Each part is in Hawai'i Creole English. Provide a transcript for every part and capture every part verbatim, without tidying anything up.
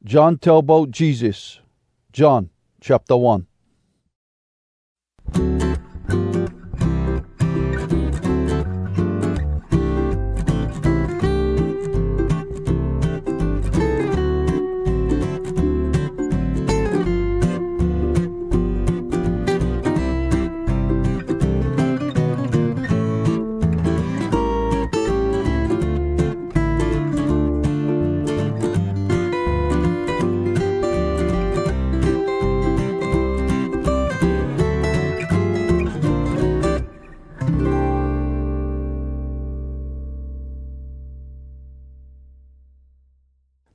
John tell bout Jesus. John, chapter one.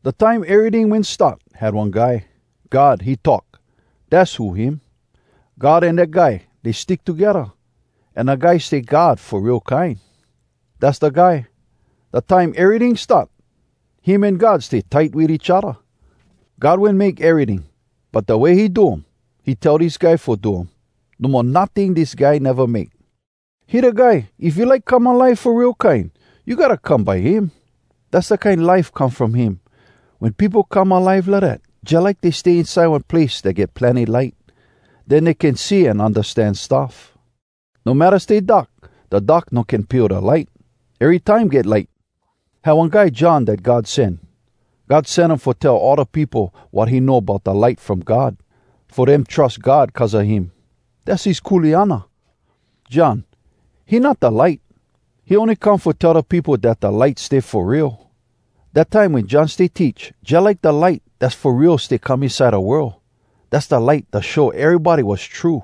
Da time eryting wen start, had one guy, God, he talk. Dass who him. God an dat guy, dey stick togedda, an da guy stay God fo real kine. Dass da guy, da time eryting start, him an God stay tight wit each odda. God wen make eryting, but da way he do um, he tell dis guy fo do um. No mo notting dis guy neva make. He da guy, if you like come alive fo real kine, you gotta come by him. Dass da kine life come from him. Wen peopo come alive lidat, jalike dey stay inside one place dat get plenny light, den dey can see an undastan stuff. No matta stay dark, da dark no can pio da light. Erytime get light. Had one guy John dat God sen. God sen um fo tell all da peopo wat he know bout da light from God, fo dem trus God cuz a him. Dass his kuleana. John, he not da light. He ony come fo tell da peopo dat da light stay fo real. Dat time wen John stay teach, jalike da light dass fo real stay come inside da world. Dass da light dat show erybody wass true.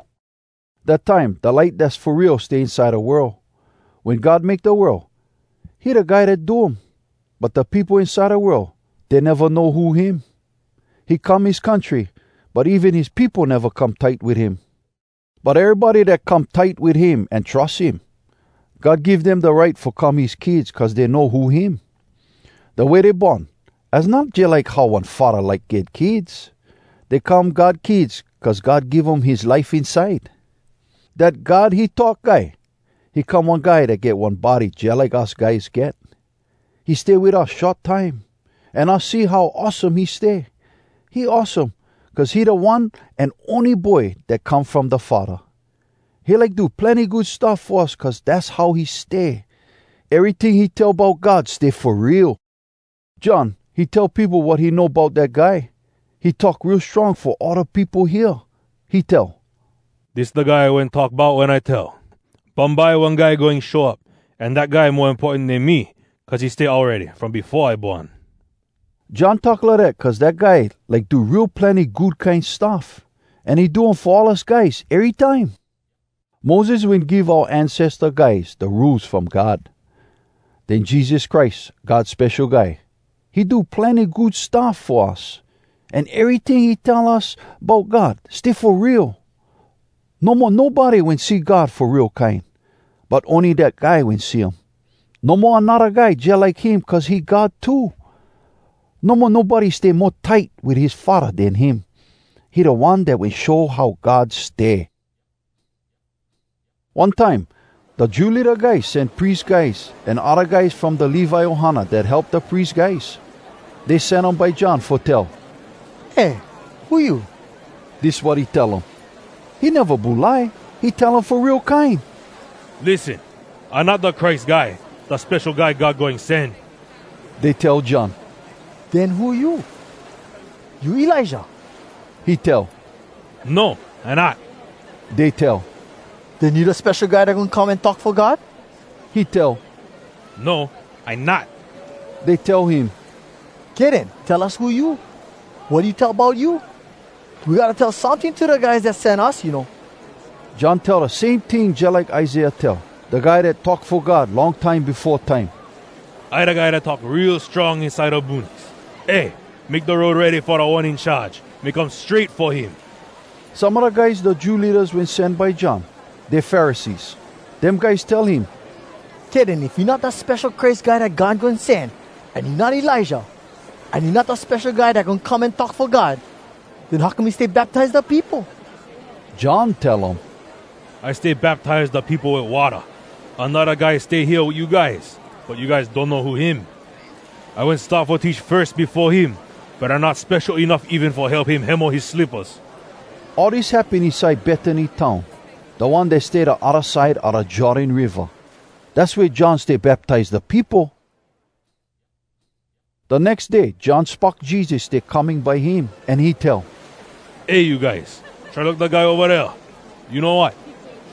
Dat time, da light dass fo real stay inside da world. Wen God make da world, he da guy dat do um. But da peopo inside da world, dey neva know who him. He come his country, but even his peopo neva come tight wit him. But erybody dat come tight wit him an trus him, God give dem da right fo come his kids cuz dey know who him. Da way dey born, az not jalike how one faddah like get kids. Dey come God kids cuz God give um his life inside. Dat God he talk guy, he come one guy dat get one body jalike us guys get. He stay wit us short time, an us see how awesome he stay. He awesome, cuz he da one an ony Boy dat come from da Faddah. He like do plenny good stuff fo us cuz dass how he stay. Eryting he tell bout God stay fo real. John, he tell peopo wat he know bout dat guy. He talk real strong fo all da peopo hear. He tell, "Dis da guy I wen talk bout wen I tell, 'Bumbye one guy goin show up, an dat guy mo importan den me, cuz he stay awready from befo I born.'" John talk lidat cuz dat guy like do real plenny good kine stuff, an he do um fo all us guys erytime. Moses wen give oua ancesta guys da Rules From God. Den Jesus Christ, God Spesho Guy, he do plenny good stuff fo us, an eryting he tell us bout God stay fo real. No mo nobody wen see God fo real kine, but ony dat guy wen see um. No mo anodda guy jalike him cuz he God too. No mo nobody stay mo tight wit his Faddah den him. He da One dat wen show how God stay. One time, da Jew leada guys sen pries guys an odda guys from da Levi ohana dat help da pries guys. Dey sen um by John fo tell, "Eh, who you?" Dis wat he tell um, "He neva bulai. He tell um fo real kine." "Lissen, I not da Christ Guy, da Spesho Guy God goin sen." Dey tell John, "Den who you? You Elijah?" He tell, "No, I not." Dey tell, "Den you da Spesho Guy dat goin come an talk fo God?" He tell, "No, I not." Dey tell him, "Kay den, tell us who you. Wat you tell bout you? We gotta tell someting to da guys dat sen us, you know." John tell da same ting jalike Isaiah tell, da guy dat talk fo God long time befo time, "I da guy dat talk real strong inside da boonies, 'Eh, make da road ready fo Da One In Charge. Make um strait fo him.'" Some a da guys da Jew leadas wen sen by John, dey Pharisees. Dem guys tell him, "Kay den, if you not da Spesho Christ Guy dat God goin sen, an you not Elijah, an you not da Spesho Guy dat goin come an talk fo God, den how come you stay baptize da peopo?" John tell um, "I stay baptize da peopo wit watta. Anodda guy stay hea wit you guys, but you guys donno who him. I wen start fo teach firs befo him. but I not spesho enuff even fo help him hemo his slippas." All dis happen inside Betany town, da one dat stay da odda side a da Jordan Riva. Dass wea John stay baptize da peopo. Da nex day, John spock Jesus stay coming by him, an he tell, "Eh, you guys, try look da guy ova dea. You know wat?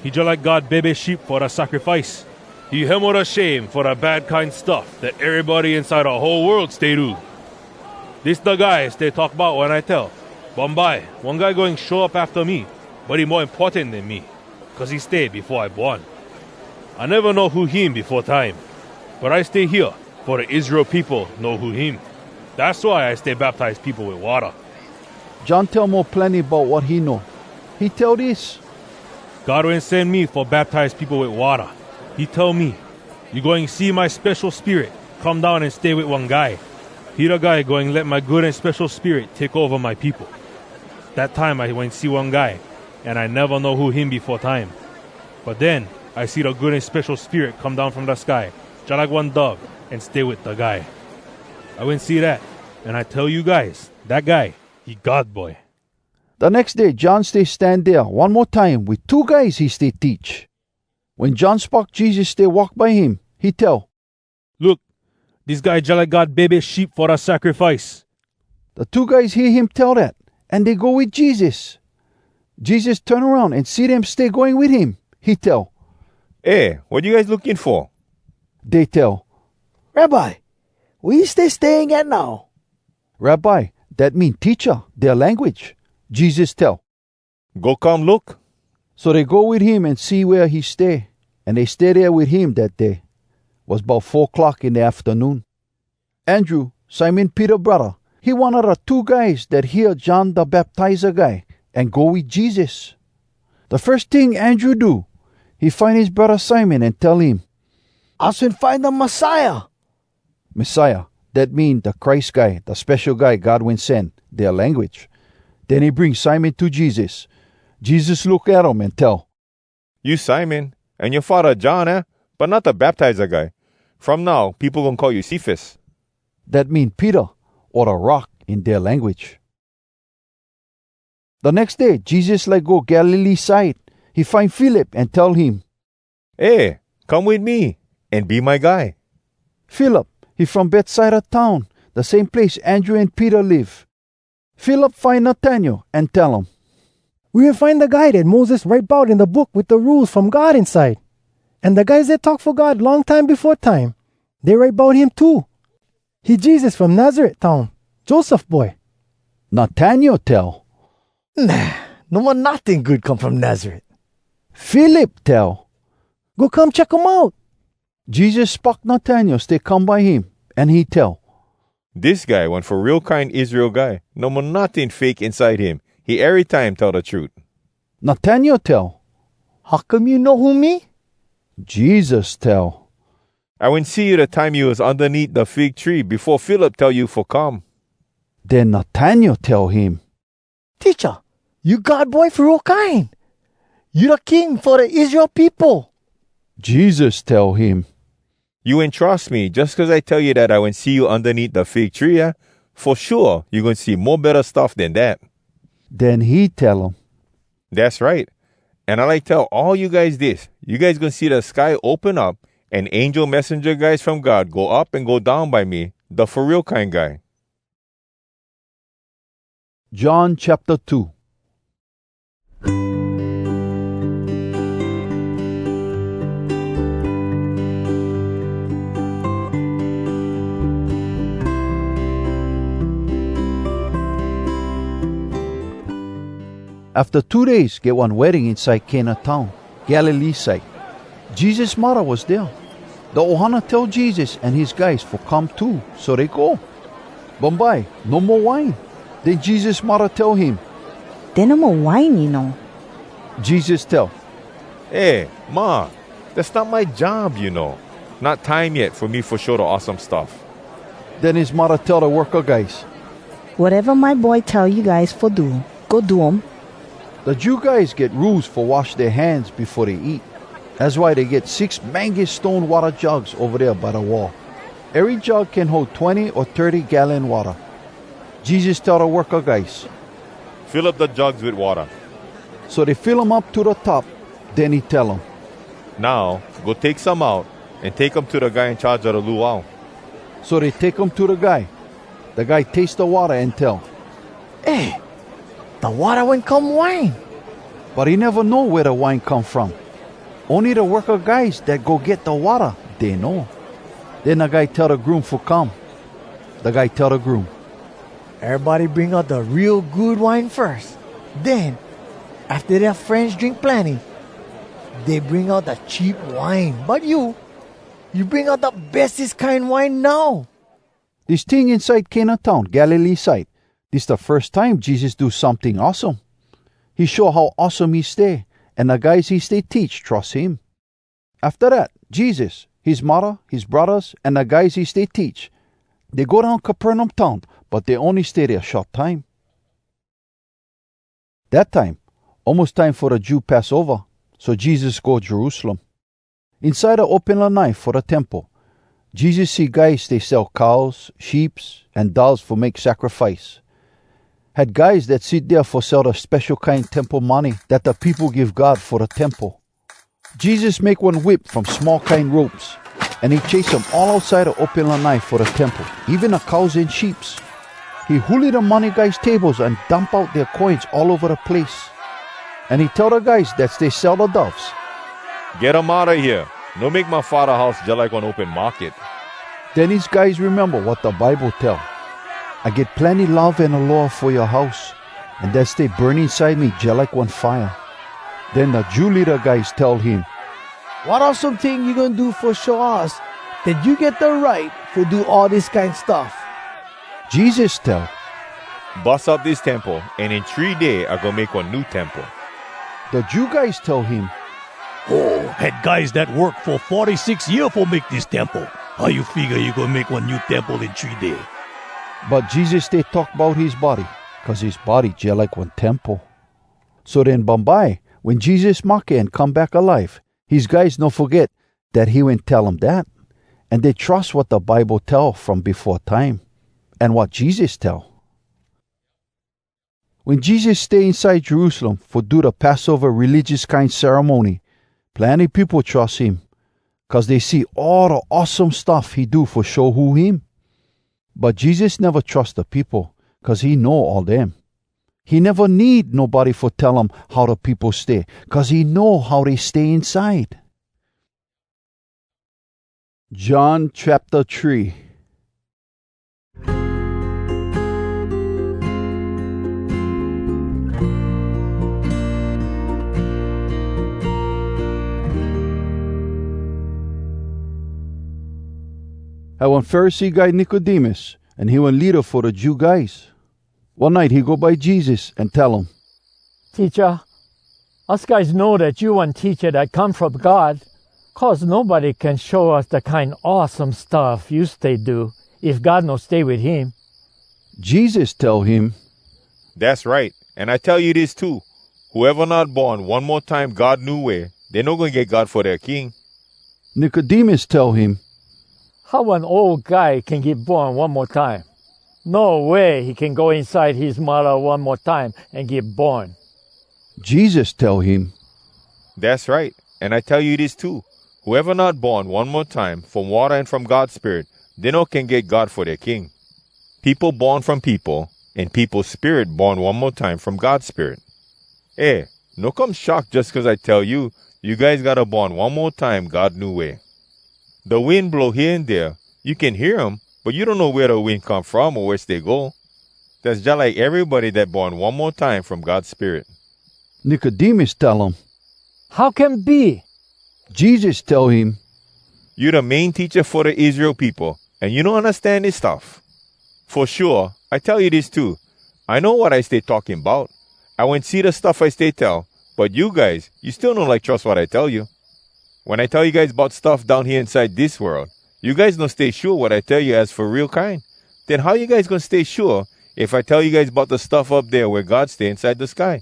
He jalike God bebe sheep fo da sacrifice. He hemo da shame fo da bad kine stuff dat erybody inside da whole world stay do. Dis da guy I stay talk bout wen I tell, 'Bumbye, one guy goin show up afta me, but he mo importan den me, cuz he stay befo I born.' I neva know who him befo time, but I stay hea fo da Israel peopo know who him. Dass why I stay baptize peopo wit watta." John tell mo plenny bout wat he know. He tell dis, "God wen sen me fo baptize peopo wit watta. He tell me, 'You goin see my Spesho Spirit come down an stay wit one guy. He da guy goin let my Good An Spesho Spirit take ova my peopo.' Dat time I wen see one guy, an I neva know who him befo time. But den I see da Good An Spesho Spirit come down from da sky, jalike one dove, an stay wit da guy. I wen see dat, an I tell you guys, dat guy, he God Boy." Da nex day, John stay stan dea one mo time wit two guys he stay teach. Wen John spock Jesus stay walk by him, he tell, "Look, dis guy jalike God bebe sheep fo da sacrifice." Da two guys hear him tell dat, an dey go wit Jesus. Jesus turn aroun an see dem stay going wit him. He tell, "Eh, wat you guys looking fo?" Dey tell, "Rabbi, wea you stay staying at now?" Rabbi, dat mean teacha, dea language. Jesus tell, "Go come look." So dey go wit him an see wea he stay, an dey stay dea wit him dat day. Was bout four clock in da aftanoon. Andrew, Simon Peter braddah, he one a da two guys dat hear John da Baptiza guy an go wit Jesus. Da firs ting Andrew do, he find his braddah Simon an tell him, "Us wen find da Messiah!" Messiah, dat mean da Christ Guy, da Spesho Guy God Wen Sen, dea language. Den he bring Simon to Jesus. Jesus look at um an tell, "You Simon, an yoa faddah John, aah? But not da baptiza guy. From now, peopo goin call you Cephas." Dat mean Peter, o da Rock in dea language. Da nex day, Jesus like go Galilee side. He find Philip an tell him, "Eh, come wit me, an be my guy." Philip, he from Betsaida town, da same place Andrew an Peter live. Philip find Nathanael an tell um, "We wen find da guy dat Moses write bout in da book wit da Rules From God inside. An da guys dat talk fo God long time befo time, dey write bout him too. He Jesus from Nazaret town, Joseph boy." Nathanael tell, "Nah, no mo notting good come from Nazaret." Philip tell, "Go come check um out." Jesus spock Nathanael stay come by him, an he tell, "Dis guy one fo real kine Israel guy. No mo notting fake inside him. He erytime tell da trut." Nathanael tell, "How come you know who me?" Jesus tell, "I wen see you da time you was undaneat da fig tree befo Philip tell you fo come." Den Nathanael tell him, "Teacha, you God Boy fo real kine! You da King fo da Israel peopo!" Jesus tell him, "You wen trus me jus cuz I tell you dat I wen see you undaneat da fig tree, aah? Fo shua, you goin see mo betta stuff den dat." Den he tell um, "Dass right. An I like tell all you guys dis: you guys goin see da sky open up, an angel messenja guys from God go up an go down by me, da Fo Real Kine Guy." John chapter two. Afta two days, get one wedding inside Cana town, Galilee side. Jesus muddah was dea. Da ohana tell Jesus an his guys fo come too, so dey go. Bumbye, no mo wine. Den Jesus muddah tell him, "Dey no mo wine, you know." Jesus tell, "Eh, Ma, dass not my job, you know. Not time yet fo me fo show da awesome stuff." Den his muddah tell da worka guys, "Wateva my boy tell you guys fo do, go do um." Da Jew guys get rules fo wash dea hands befo dey eat. Az why dey get six mangus stone watta jugs ova dea by da wall. Ery jug can hold twenny o thirty gallon watta. Jesus tell da worka guys, "Fill up da jugs wit watta." So dey fill um up to da top. Den he tell um, "Now, go take some out an take um to da guy in charge a da luau." So dey take um to da guy. Da guy taste da watta an tell, "Eh, da watta wen come wine!" But he neva know wea da wine come from. Ony da worka guys dat go get da watta, dey know. Den da guy tell da groom fo come. Da guy tell da groom, "Erybody bring out da real good wine firs. Den, afta dea frenz drink plenny, dey bring out da cheap wine. But you, you bring out da bestes kine wine now." Dis ting inside Cana town, Galilee side. Dis da firs time Jesus do someting awesome. He show how awesome he stay, an da guys he stay teach trus him. Afta dat, Jesus, his muddah, his braddahs, an da guys he stay teach, dey go down Capernaum town, but dey ony stay dea short time. Dat time, almos time fo da Jew Passova, so Jesus go Jerusalem. Inside da open lanai fo da temple, Jesus see guys stay sell cows, sheeps, an doves fo make sacrifice. Had guys dat sit dea fo sell da spesho kine temple money dat da peopo give God fo da temple. Jesus make one whip from small kine ropes, an he chase um all outside da open lanai fo da temple, even da cows an sheeps. He huli da money guys tables an dump out dea coins all ova da place. An he tell da guys dat stay sell da doves, "Get um outa hea! No make my Faddah house jalike one open market." Den his guys rememba wat da Bible tell, "I get plenny love an aloha fo yoa house, an dat stay burn inside me jalike one fire." Den da Jew leada guys tell him, "Wat awesome ting you goin do fo show us dat you get da right fo do all dis kine stuff?" Jesus tell, "Bus up dis temple, an in three day I goin make one new temple." Da Jew guys tell him, "Ho, had guys dat work fo forty-six year fo make dis temple. How you figga you goin make one new temple in three day?" But Jesus stay talk bout his body, cuz his body jalike one temple. So den bumbye, wen Jesus mahke an come back alive, his guys no foget dat he wen tell um dat, an dey trus wat da Bible tell from befo time, an wat Jesus tell. Wen Jesus stay inside Jerusalem fo do da Passova religious kine ceremony, plenny peopo trus him, cuz dey see all da awesome stuff he do fo show who him. But Jesus neva trus da peopo, cuz he know all dem. He neva need nobody fo tell um how da peopo stay, cuz he know how dey stay inside. John chapter three. Had one Pharisee guy Nicodemus, an he one leada fo da Jew guys. One nite he go by Jesus an tell um, "Teacha, us guys know dat you one teacha dat come from God, cuz nobody can show us da kine awesome stuff you stay do if God no stay wit him." Jesus tell him, "Dass right, an I tell you dis too, whoeva not born one mo time God new way, dey no goin get God fo dea king." Nicodemus tell him, "How one ol guy can get born one mo time? No way he can go inside his muddah one mo time an get born." Jesus tell him, "Dass right, an I tell you dis too, whoeva not born one mo time from watta an from God Spirit, dey no can get God fo dea king. Peopo born from peopo, an peopo spirit born one mo time from God Spirit. Eh, no come shock jus cuz I tell you, you guys gotta born one mo time God new way. Da wind blow hea an dea, you can hear um, but you donno wea da wind come from o wea stay go. Dass jalike erybody dat born one mo time from God Spirit." Nicodemus tell um, "How can be?" Jesus tell him, "You da main teacha fo da Israel peopo, an you no undastan dis stuff? Fo shua, I tell you dis too, I know wat I stay talking bout. I wen see da stuff I stay tell, but you guys, you still no like trus wat I tell you. Wen I tell you guys bout stuff down hea inside dis world, you guys no stay shua wat I tell you az fo real kine. Den how you guys goin stay shua if I tell you guys bout da stuff up dea wea God stay inside da sky?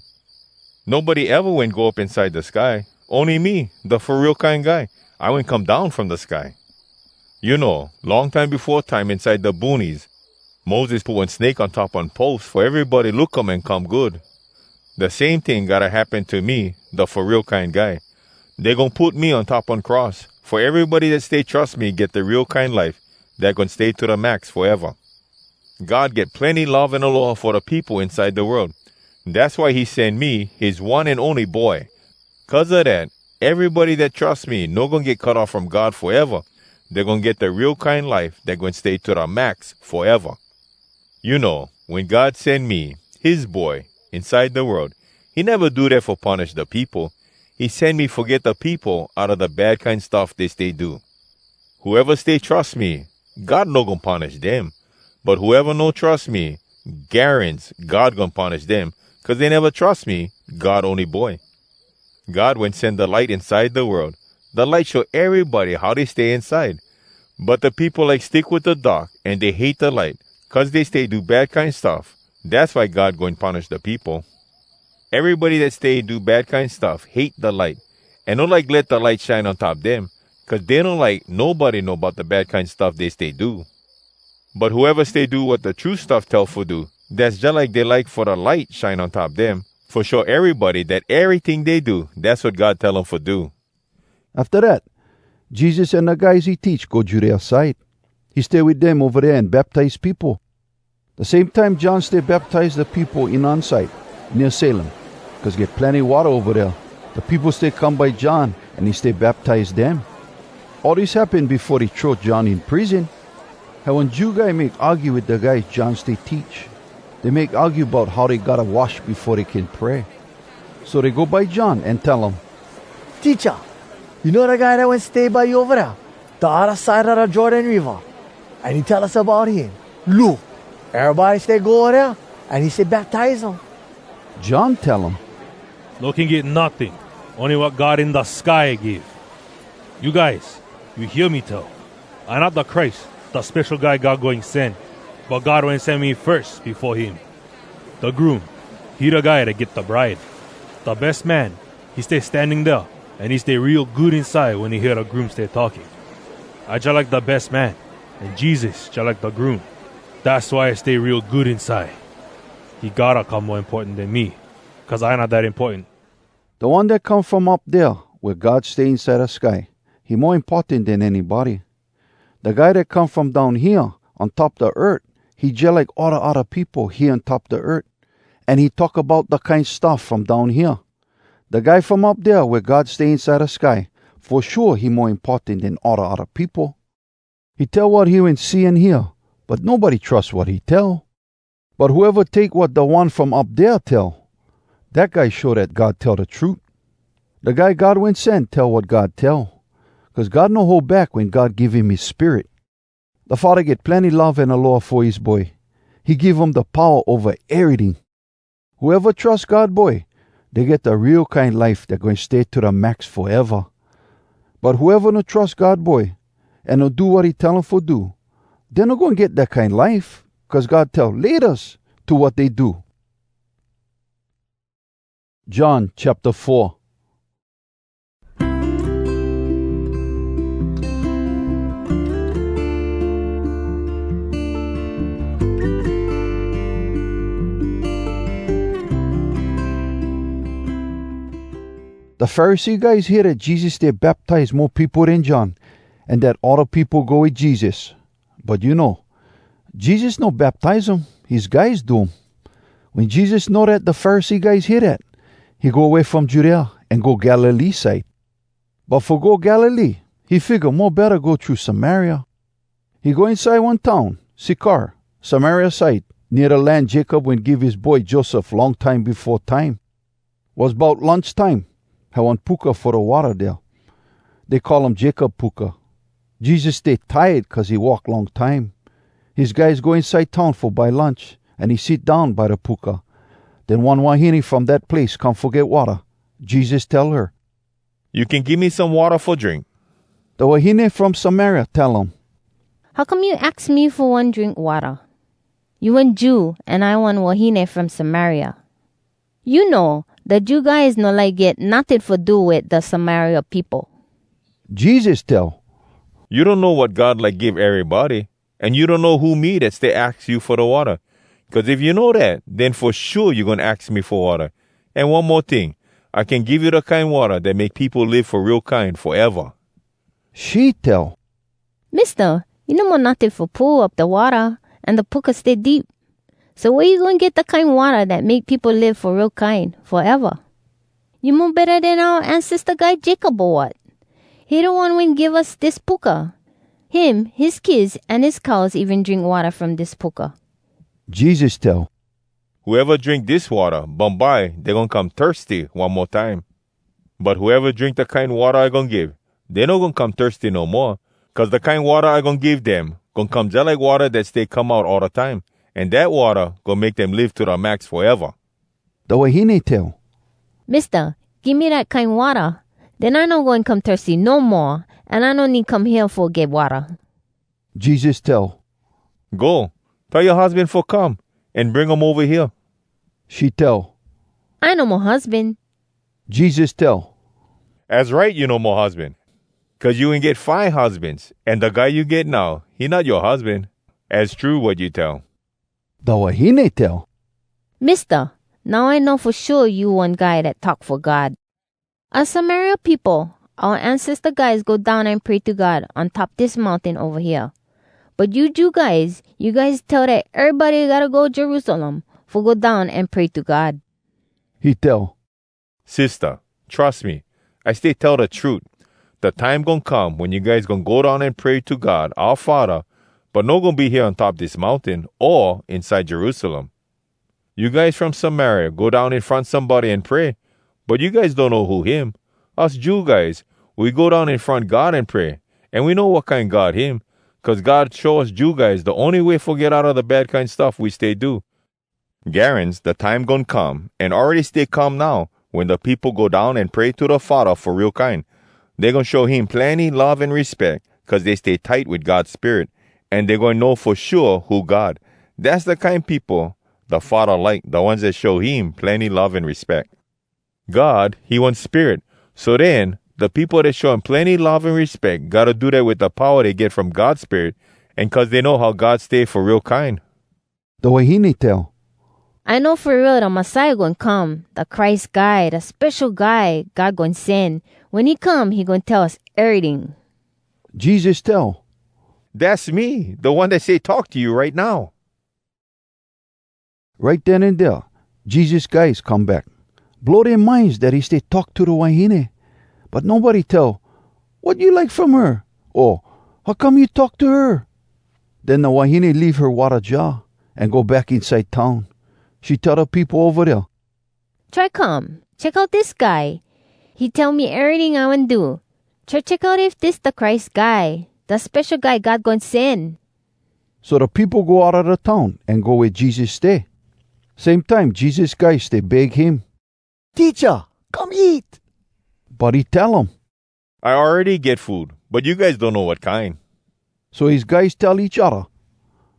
Nobody eva wen go up inside da sky. Ony me, da Fo Real Kine Guy, I wen come down from da sky. You know, long time befo time inside da boonies, Moses put one snake on top one pos fo erybody look um an come good. Da same ting gotta happen to me, da Fo Real Kine Guy. Dey goin put me on top one cross, fo erybody dat stay trus me get da real kine life dat goin stay to da max foeva. God get plenny love an aloha fo da peopo inside da world. Dass why he sen me, his one an ony Boy. Cuz a dat, erybody dat trus me no goin get cut off from God foeva. Dey goin get da real kine life dat goin stay to da max foeva. You know, wen God sen me, his Boy, inside da world, he neva do dat fo punish da peopo. He sen me fo get da peopo outa da bad kine stuff dey stay do. Whoeva stay trus me, God no goin punish dem. But whoeva no trus me, garans God goin punish dem, cuz dey neva trus me, God ony Boy. God wen sen da light inside da world. Da light show erybody how dey stay inside. But da peopo like stick wit da dark, an dey hate da light, cuz dey stay do bad kine stuff. Dass why God goin punish da peopo. Erybody dat stay do bad kine stuff hate da light, an no like let da light shine on top dem, cuz dey no like nobody know bout da bad kine stuff dey stay do. But whoeva stay do wat da true stuff tell fo do, dass jalike dey like fo da light shine on top dem, fo show erybody dat eryting dey do, dass wat God tell um fo do. Afta dat, Jesus an da guys he teach go Judea side. He stay wit dem ova dea an baptize peopo. Da same time John stay baptize da peopo Enon side, nea Salim, cuz get plenny watta ova dea. Da peopo stay come by John, an he stay baptize dem. All dis happen befo dey throw John in prison. Had one Jew guy make argue wit da guys John stay teach. Dey make argue bout how dey gotta wash befo dey can pray. So dey go by John an tell um, "Teacha, you know da guy dat wen stay by you ova dea, da odda side a da Jordan Riva? An he tell us bout him. Look, erybody stay go ova dea, an he stay baptize um." John tell um, "No can get notting, ony wat God in da sky give. You guys, you hear me tell, I not da Christ, da spesho guy God goin sen, but God wen sen me firs befo him. Da groom, he da guy dat get da bride. Da best man, he stay standing dea, an he stay real good inside wen he hear da groom stay talking. I jalike da best man, an Jesus jalike da groom. Dass why I stay real good inside. He gotta come mo importan den me, cuz I not dat importan." Da one dat come from up dea, wea God stay inside da sky, he mo importan den anybody. Da guy dat come from down hea, on top da earth, he jalike all da odda peopo hea on top da earth, an he talk bout da kine stuff from down hea. Da guy from up dea wea God stay inside da sky, fo shua he mo importan den all da odda peopo. He tell wat he wen see an hear, but nobody trus wat he tell. But whoeva take wat da One From Up Dea tell, dat guy show dat God tell da trut. Da guy God wen sen tell wat God tell, cuz God no hold back wen God give him his Spirit. Da Faddah get plenny love an aloha fo his Boy. He give um da powa ova eryting. Whoeva trus God Boy, dey get da real kine life dat goin stay to da max foeva. But whoeva no trus God Boy, an no do wat he tell um fo do, dey no goin get dat kine life, cuz God tell “Laytas” to wat dey do. John chapter four. Da Pharisee guys hear dat Jesus stay baptize mo peopo den John, an dat all da peopo go wit Jesus. But you know, Jesus no baptize um, his guys do um. Wen Jesus know dat da Pharisee guys hear dat, he go way from Judea an go Galilee side. But fo go Galilee, he figga mo betta go thru Samaria. He go inside one town, Sychar, Samaria side, nea da land Jacob wen give his boy Joseph long time befo time. Was bout lunch time. Had one puka fo da watta dea. Dey call um Jacob Puka. Jesus stay tired cuz he walk long time. His guys go inside town fo buy lunch, an he sit down by da puka. Den one wahine from dat place come fo get watta. Jesus tell her, "You can give me some watta fo drink?" Da wahine from Samaria tell um, "How come you aks me fo one drink watta? You one Jew, an I one wahine from Samaria. You know, da Jew guys no like get notting fo do wit da Samaria peopo." Jesus tell, "You donno wat God like give erybody. an you donno who me dat stay aks you fo da watta. Cuz if you know dat, den fo shua you goin aks me fo watta. An one mo ting, I can give you da kine watta dat make peopo live fo real kine foeva." She tell, "Mista, you no mo notting fo pull up da watta, an da puka stay deep. So wea you goin get da kine watta dat make peopo live fo real kine foeva? You mo betta den oua ancesta guy Jacob, o wat? He da one wen give us dis puka. Him, his kids, an his cows even drink watta from dis puka." Jesus tell, "Whoeva drink dis watta, bumbye dey goin come thirsty one mo time. But whoeva drink da kine watta I goin give, dey no goin come thirsty no moa, cuz da kine watta I goin give dem goin come jalike watta dat stay come out all da time, an dat watta goin make dem live to da max foeva." Da wahine tell, "Mista, give me dat kine watta. Den I no goin come thirsty no moa, an I no need come hea fo get watta." Jesus tell, "Go, tell yoa husban fo come, an bring um ova hea." She tell, "I no mo husban." Jesus tell, "Az right you no mo husban, cuz you wen get five husbans, an da guy you get now, he not yoa husban. Az true wat you tell." Da wahine tell, "Mista, now I know fo shua you one guy dat talk fo God. Us Samaria peopo, oua ancesta guys go down an pray to God on top dis mountain ova hea. But you Jew guys, you guys tell dat erybody gotta go Jerusalem fo go down an pray to God." He tell, "Sistah, trus me, I stay tell da trut. Da time goin come wen you guys goin go down an pray to God, oua Faddah, but no goin be hea on top dis mountain o inside Jerusalem. You guys from Samaria go down in front somebody an pray, but you guys donno who him. Us Jew guys, we go down in front God an pray, an we know wat kine God him, cuz God show us Jew guys da ony way fo get outa da bad kine stuff we stay do. Garans da time goin come, an awready stay come now, wen da peopo go down an pray to da Faddah fo real kine. Dey goin show him plenny love an respeck, cuz dey stay tight wit God Spirit, an dey goin know fo shua who God. Dass da kine peopo da Faddah like, da ones dat show him plenny love an respeck. God, he one Spirit. So den, da peopo dat show him plenny love an respeck gotta do dat wit da powa dey get from God Spirit, an cuz dey know how God stay fo real kine." Da wahine tell, "I know fo real da Messiah goin come, da Christ Guy, da Spesho Guy God goin sen. Wen he come, he goin tell us eryting." Jesus tell, "Dass me, da one dat stay talk to you right now." Right den an dea, Jesus guys come back. Blow dea minds dat he stay talk to da wahine. But nobody tell, "Wat you like from her?" o, "How come you talk to her?" Den da wahine leave her watta jar an go back inside town. She tell da peopo ova dea, "Try come, check out dis guy. He tell me eryting I wen do. Try check out if dis da Christ Guy, da Spesho Guy God goin sen." So da peopo go outa da town an go wea Jesus stay. Same time Jesus guys stay beg him, "Teacha, come eat!" But he tell um, "I awready get food, but you guys donno wat kine." So his guys tell each odda,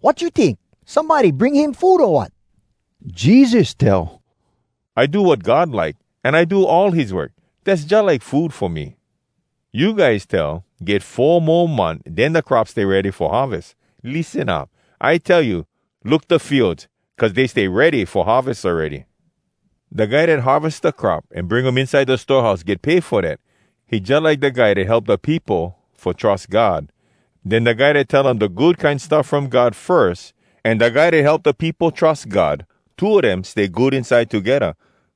"Wat you tink? Somebody bring him food, o wat?" Jesus tell, "I do wat God like, an I do all his work. Dass jalike food fo me." You guys tell, "Get four mo month, den da crop stay ready fo harves. Lissen up! I tell you, look da fields, cuz dey stay ready fo harves awready." Da guy dat harves da crop an bring um inside da storehouse get pay fo dat. He jalike da guy dat help da peopo fo trus God. Den da guy dat tell um da good kine stuff from God firs, an da guy dat help da peopo trus God, two a dem stay good inside togedda,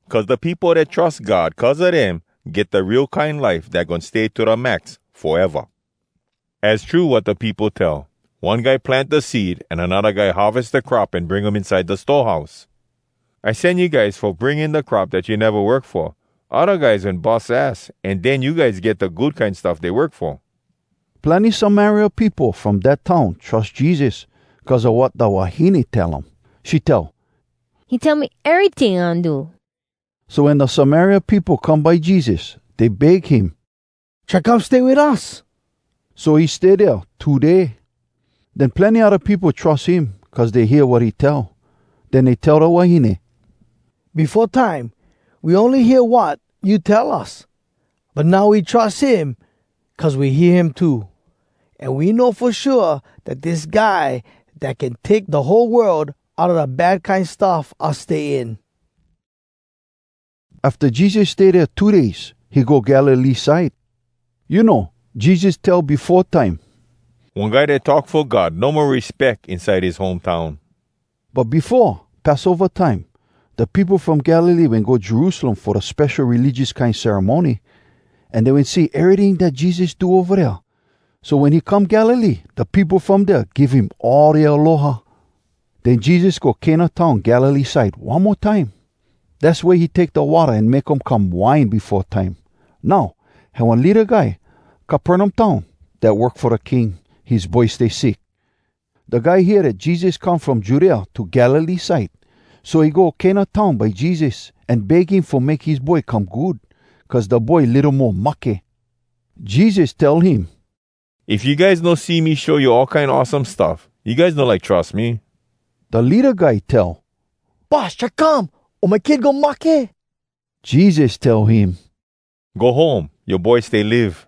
cuz da peopo dat trus God cuz a dem get da real kine life dat goin stay to da max foeva. Az true wat da peopo tell, one guy plant da seed an anodda guy harves da crop an bring um inside da storehouse. I sen you guys fo bring in da crop dat you neva work fo. Odda guys wen bus ass, an den you guys get da good kine stuff dey work fo." Plenny Samaria peopo from dat town trus Jesus cuz a wat da wahine tell um. She tell, "He tell me eryting I wen do." So wen da Samaria peopo come by Jesus, dey beg him, "Try come stay wit us." So he stay dea two day. Den plenny odda peopo trus him cuz dey hear wat he tell. Den dey tell da wahine, "Befo time, we ony hear wat you tell us, but now we trus him cuz we hear him too. An we know fo shua dat dis guy dat can take da whole world outa da bad kine stuff us stay in. Afta Jesus stay dea two days, he go Galilee side. You know, Jesus tell befo time, "One guy dat talk fo God no mo respeck inside his home town." But befo Passova time, da peopo from Galilee wen go Jerusalem fo da spesho religious kine ceremony, an dey wen see eryting dat Jesus do ova dea. So wen he come Galilee, da peopo from dea give him all dea aloha. Den Jesus go Cana town Galilee side one mo time. Dass wea he take da watta an make um come wine befo time. Now, had one leada guy, Capernaum town, dat work fo da king, his boy stay sick. Da guy hear dat Jesus come from Judea to Galilee side, so he go Cana town by Jesus an beg him fo make his boy come good, cuz da boy litto mo mahke. Jesus tell him, "If you guys no see me show you all kine awesome stuff, you guys no like trus me." Da leada guy tell, "Boss, try come, o my kid goin mahke." Jesus tell him, "Go home, yoa boy stay live."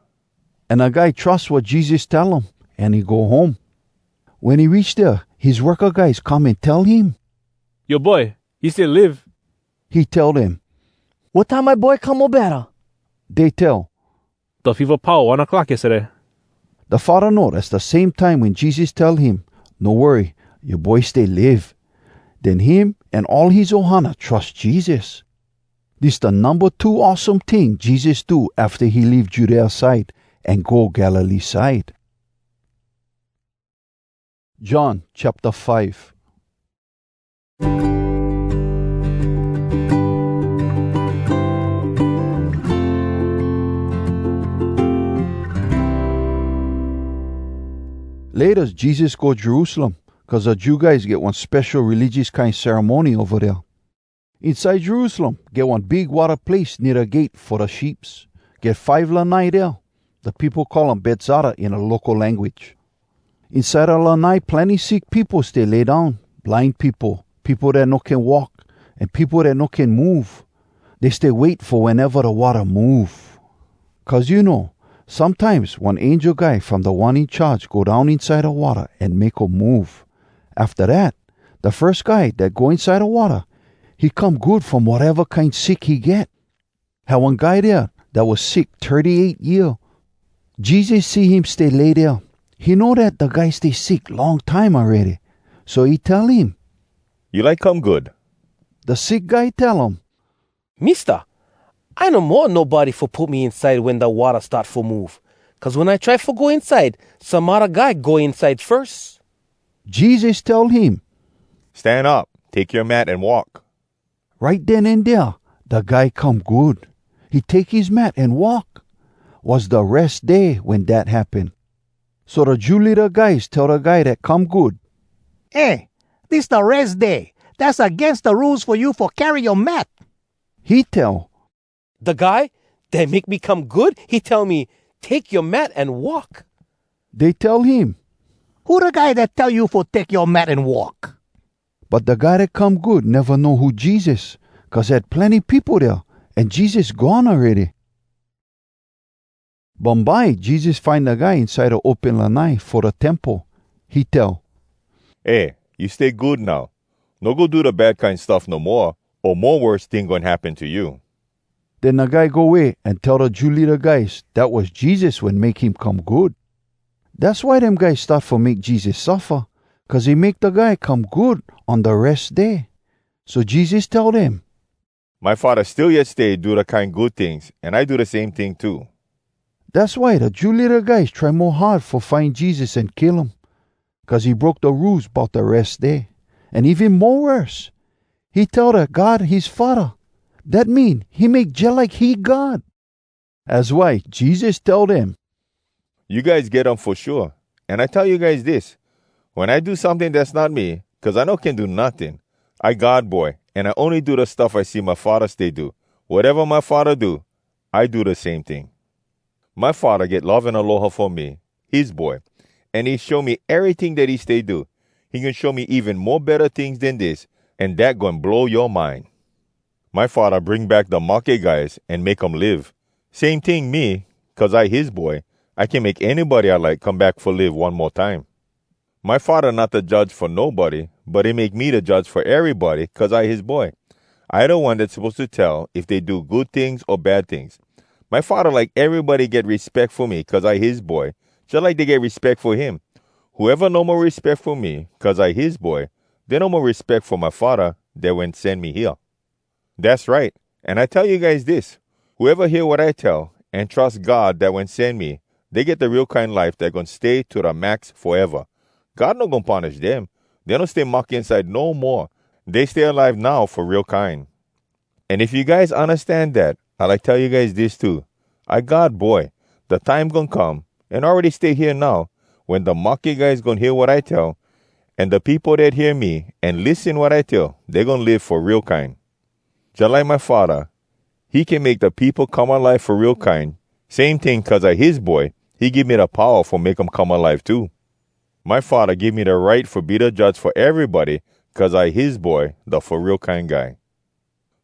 An da guy trus wat Jesus tell um, an he go home. Wen he reach dea, his worka guys come an tell him, "Yoa boy, he stay live." He tell dem, "Wat time my boy come mo betta?" Dey tell, "Da feeva powa one clock yesterday." Da faddah know dass da same time wen Jesus tell him, "No worry, yoa boy stay live." Den him an all his ohana trus Jesus. Dis da numba two awesome ting Jesus do afta he leave Judea side an go Galilee side. John chapter five. Laytas, Jesus go Jerusalem, cuz da Jew guys get one spesho religious kine ceremony ova dea. Inside Jerusalem, get one big watta place nea da gate fo da sheeps. Get five lanai dea. Da peopo call um Betzata in da local language. Inside da lanai plenny sick peopo stay lay down, blind peopo, peopo dat no can walk, an peopo dat no can move. Dey stay wait fo weneva da watta move. Cuz you know, sometimes one angel guy from Da One In Charge go down inside da watta an make um move. Afta dat, da firs guy dat go inside da watta, he come good from wateva kine sick he get. Had one guy dea dat was sick thirty-eight year. Jesus see him stay lay dea. He know dat da guy stay sick long time awready, so he tell him, "You like come good?" Da sick guy tell um, "Mista, I no mo nobody fo put me inside wen da watta start fo move. Cuz wen I try fo go inside, some odda guy go inside firs." Jesus tell him, "Stan up, take yoa mat an walk." Right den an dea, da guy come good. He take his mat an walk. Was da Res Day wen dat happen. So da Jew leada guys tell da guy dat come good, "Eh, dis da Res Day. Dass agains da rules fo you fo carry yoa mat." He tell, "Da guy dat make me come good, he tell me, 'Take yoa mat an walk.'" Dey tell him, "Who da guy dat tell you fo take yoa mat an walk?" But da guy dat come good neva know who Jesus, cuz had plenny peopo dea, an Jesus gone awready. Bumbye Jesus find da guy inside da open lanai fo da temple. He tell, "Eh, you stay good now. No go do da bad kine stuff no moa, o mo worse ting goin happen to you." Den da guy go way an tell da Jew leada guys dat was Jesus wen make him come good. Dass why dem guys start fo make Jesus suffa, cuz he make da guy come good on da Res Day. So Jesus tell dem, "My Faddah still yet stay do da kine good tings, an I do da same ting too." Dass why da Jew leada guys try mo hard fo find Jesus an kill um, cuz he broke da rules bout da Res Day, an even mo worse, he tell dat God his Faddah. Dat mean he make jalike he God. Az why Jesus tell dem, "You guys get um fo shua. An I tell you guys dis, wen I do someting dass not me, cuz I no can do notting, I God Boy, an I ony do da stuff I see my Faddah stay do. Wateva my Faddah do, I do da same ting. My Faddah get love an aloha fo me, his Boy, an he show me eryting dat he stay do. He goin show me even mo betta tings den dis, an dat goin blow yoa mind. My Faddah bring back da mahke guys an make um live. Same ting me, cuz I his Boy, I can make anybody I like come back fo live one mo time. My Faddah not da judge fo nobody, but he make me da judge fo erybody, cuz I his Boy. I da one dat suppose to tell if dey do good tings o bad tings. My Faddah like erybody get respeck fo me cuz I his Boy, jalike dey get respeck fo him. Whoeva no mo respeck fo me cuz I his Boy, dey no mo respeck fo my Faddah dat wen sen me hea. Dass right. An I tell you guys dis: whoeva hear wat I tell, an trus God dat wen sen me, dey get da real kine life dat goin stay to da max foeva. God no goin punish dem. Dey no stay mahke inside no moa. Dey stay alive now fo real kine. An if you guys undastan dat, I like tell you guys dis too: I God Boy. Da time goin come, an awready stay hea now, wen da mahke guys goin hear wat I tell, an da peopo dat hear me an lissen wat I tell, dey goin live fo real kine. Jalike my Faddah, he can make da peopo come alive fo real kine, same ting cuz I his Boy, he give me da powa fo make um come alive too. My Faddah give me da right fo be da judge fo erybody, cuz I his Boy, da Fo Real Kine Guy.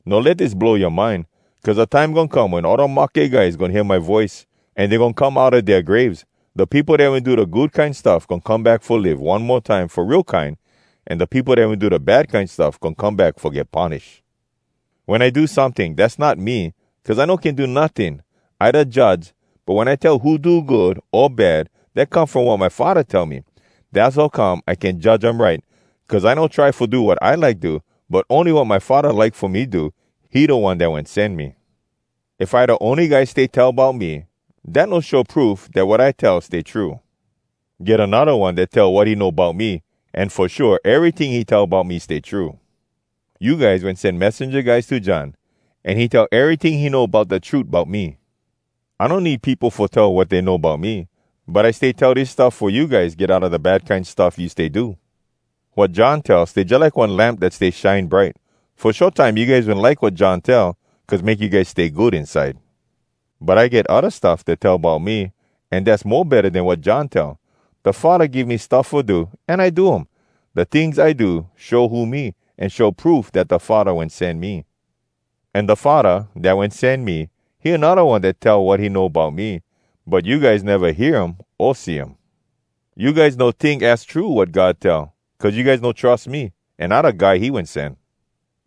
No let dis blow yoa mind, cuz da time goin come wen all da mahke guys goin hear my voice, an dey goin come outa dea graves. Da peopo dat wen do da good kine stuff goin come back fo live one mo time fo real kine, an da peopo dat wen do da bad kine stuff goin come back fo get punish. Wen I do someting, dass not me, cuz I no can do notting. I da judge, but wen I tell who do good o bad, dat come from wat my Faddah tell me. Dass how come I can judge um right, cuz I no try fo do wat I like do, but ony wat my Faddah like fo me do, he da one dat wen sen me. If I da ony guy stay tell bout me, dat no show proof dat wat I tell stay true. Get anodda one dat tell wat he know bout me, an fo shua eryting he tell bout me stay true. You guys wen sen messenja guys to John, an he tell eryting he know bout da trut bout me. I no need peopo fo tell wat dey know bout me, but I stay tell dis stuff fo you guys get outa da bad kine stuff you stay do. Wat John tell stay jalike one lamp dat stay shine bright. Fo short time you guys wen like wat John tell, cuz make you guys stay good inside. But I get odda stuff dat tell bout me, an dass mo betta den wat John tell. Da Faddah give me stuff fo do, an I do um. Da tings I do show who me, an show proof dat da Faddah wen sen me. An da Faddah dat wen sen me, he anodda one dat tell wat he know bout me, but you guys neva hear um o see um. You guys no tink az true wat God tell, cuz you guys no trus me, an I da guy he wen sen.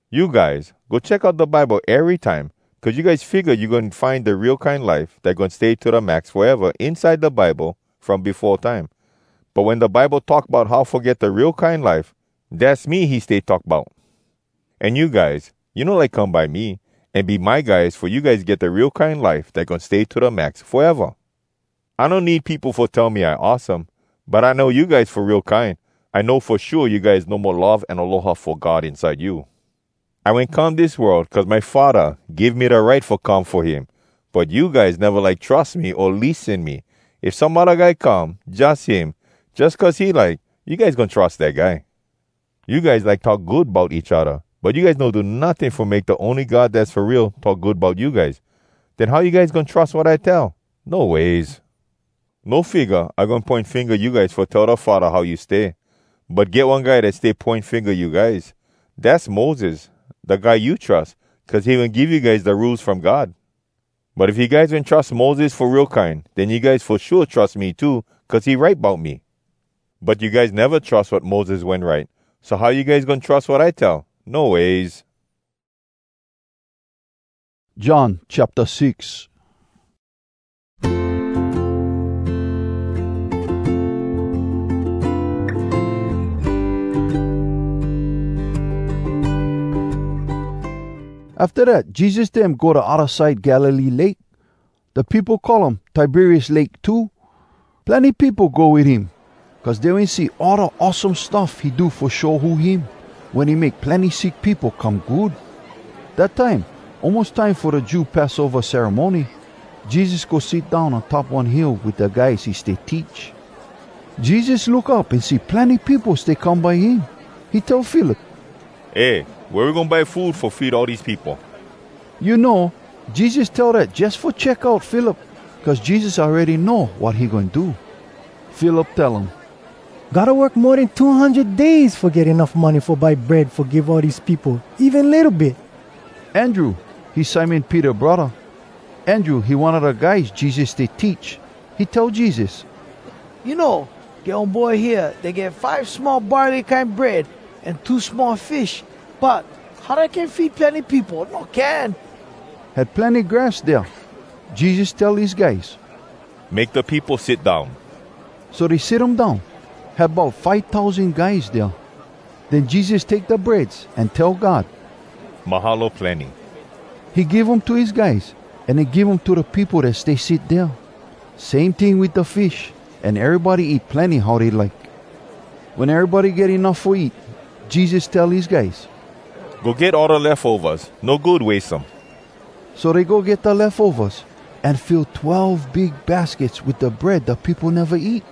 You guys, go check out da Bible erytime, cuz you guys figga you goin find da real kine life dat goin stay to da max foeva inside da Bible from befo time. But wen da Bible talk bout how fo get da real kine life, dass me he stay talk bout. An you guys, you no like come by me, an be my guys fo you guys get da real kine life dat goin stay to da max foeva. I no need peopo fo tell me I awesome, but I know you guys fo real kine. I know fo shua you guys no mo love an aloha fo God inside you. I wen come dis world cuz my Faddah give me da right fo come fo him, but you guys neva like trus me o lissen me. If some odda guy come, jus him, jus cuz he like, you guys goin trus dat guy. You guys like talk good bout each odda, but you guys no do notting fo make da ony God dass fo real talk good bout you guys. Den how you guys goin trus wat I tell? No ways. No figga I goin poin finga you guys fo tell da Faddah how you stay. But get one guy dat stay poin finga you guys. Dass Moses, da guy you trus, cuz he wen give you guys da Rules from God. But if you guys wen trus Moses fo real kine, den you guys fo shua trus me too, cuz he write bout me. But you guys neva trus wat Moses wen write, so how you guys goin trus wat I tell? No ways. John chapter six. Afta dat, Jesus dem go da odda side Galilee Lake. Da peopo call um Tiberias Lake too. Plenny peopo go wit him, cuz dey wen see all da awesome stuff he do fo show who him, wen he make plenny sick peopo come good. Dat time, almos time fo da Jew Passova ceremony. Jesus go sit down on top one hill wit da guys he stay teach. Jesus look up an see plenny peopo stay come by him. He tell Philip, "Eh, wea we goin buy food fo feed all dese peopo?" You know, Jesus tell dat jus fo check out Philip, cuz Jesus awready know wat he goin do. Philip tell um, "Gotta work mo den two hundred days fo get enuff money fo buy bread fo give all dese peopo, even litto bit." Andrew, he Simon Peter braddah. Andrew, he one a da guys Jesus stay teach. He tell Jesus, "You know, get one boy hea dat get five small barley kine bread an two small fish, but how dat can feed plenny peopo? No can!" Had plenny grass dea. Jesus tell his guys, "Make da peopo sit down." So dey sit um down. Had bout five tousan guys dea. Den Jesus take da breads an tell God, "Mahalo plenny." He give um to his guys, an he give um to da peopo dat stay sit dea. Same ting wit da fish, an erybody eat plenny how dey like. Wen erybody get enuff fo eat, Jesus tell his guys, "Go get all da lefovas, no good waste um." So dey go get da lefovas, an fill twelve big baskets wit da bread da peopo neva eat.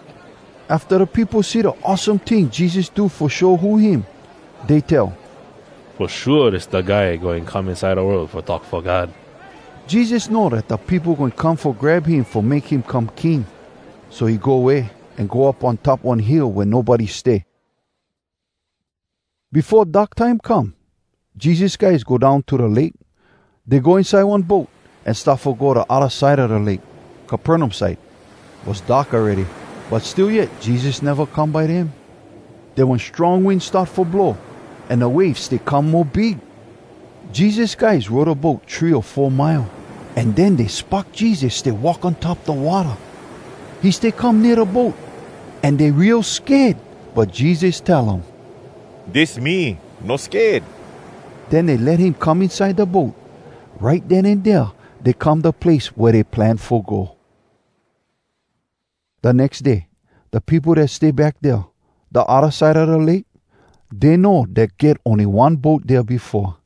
Afta da peopo see da awesome ting Jesus do fo show who him, dey tell, "Fo shua dis da guy goin come inside da world fo talk fo God." Jesus know dat da peopo goin come fo grab him fo make him come king. So he go way an go up on top one hill wea nobody stay. Befo dark time come, Jesus guys go down to da lake. Dey go inside one boat an start fo go da odda side a da lake, Capernaum side. Was dark awready, but still yet Jesus neva come by dem. Den one strong wind start fo blow, an da waves stay come mo big. Jesus guys row da boat three o four mile, an den dey spock Jesus stay walk on top da watta. He stay come nea da boat, an dey real sked, but Jesus tell um, "Dis me, no sked." Den dey let him come inside da boat. Right den an dea, dey come da place wea dey plan fo go. Da nex day, da peopo dat stay back dea, da odda side a da lake, dey know dat get ony one boat dea befo.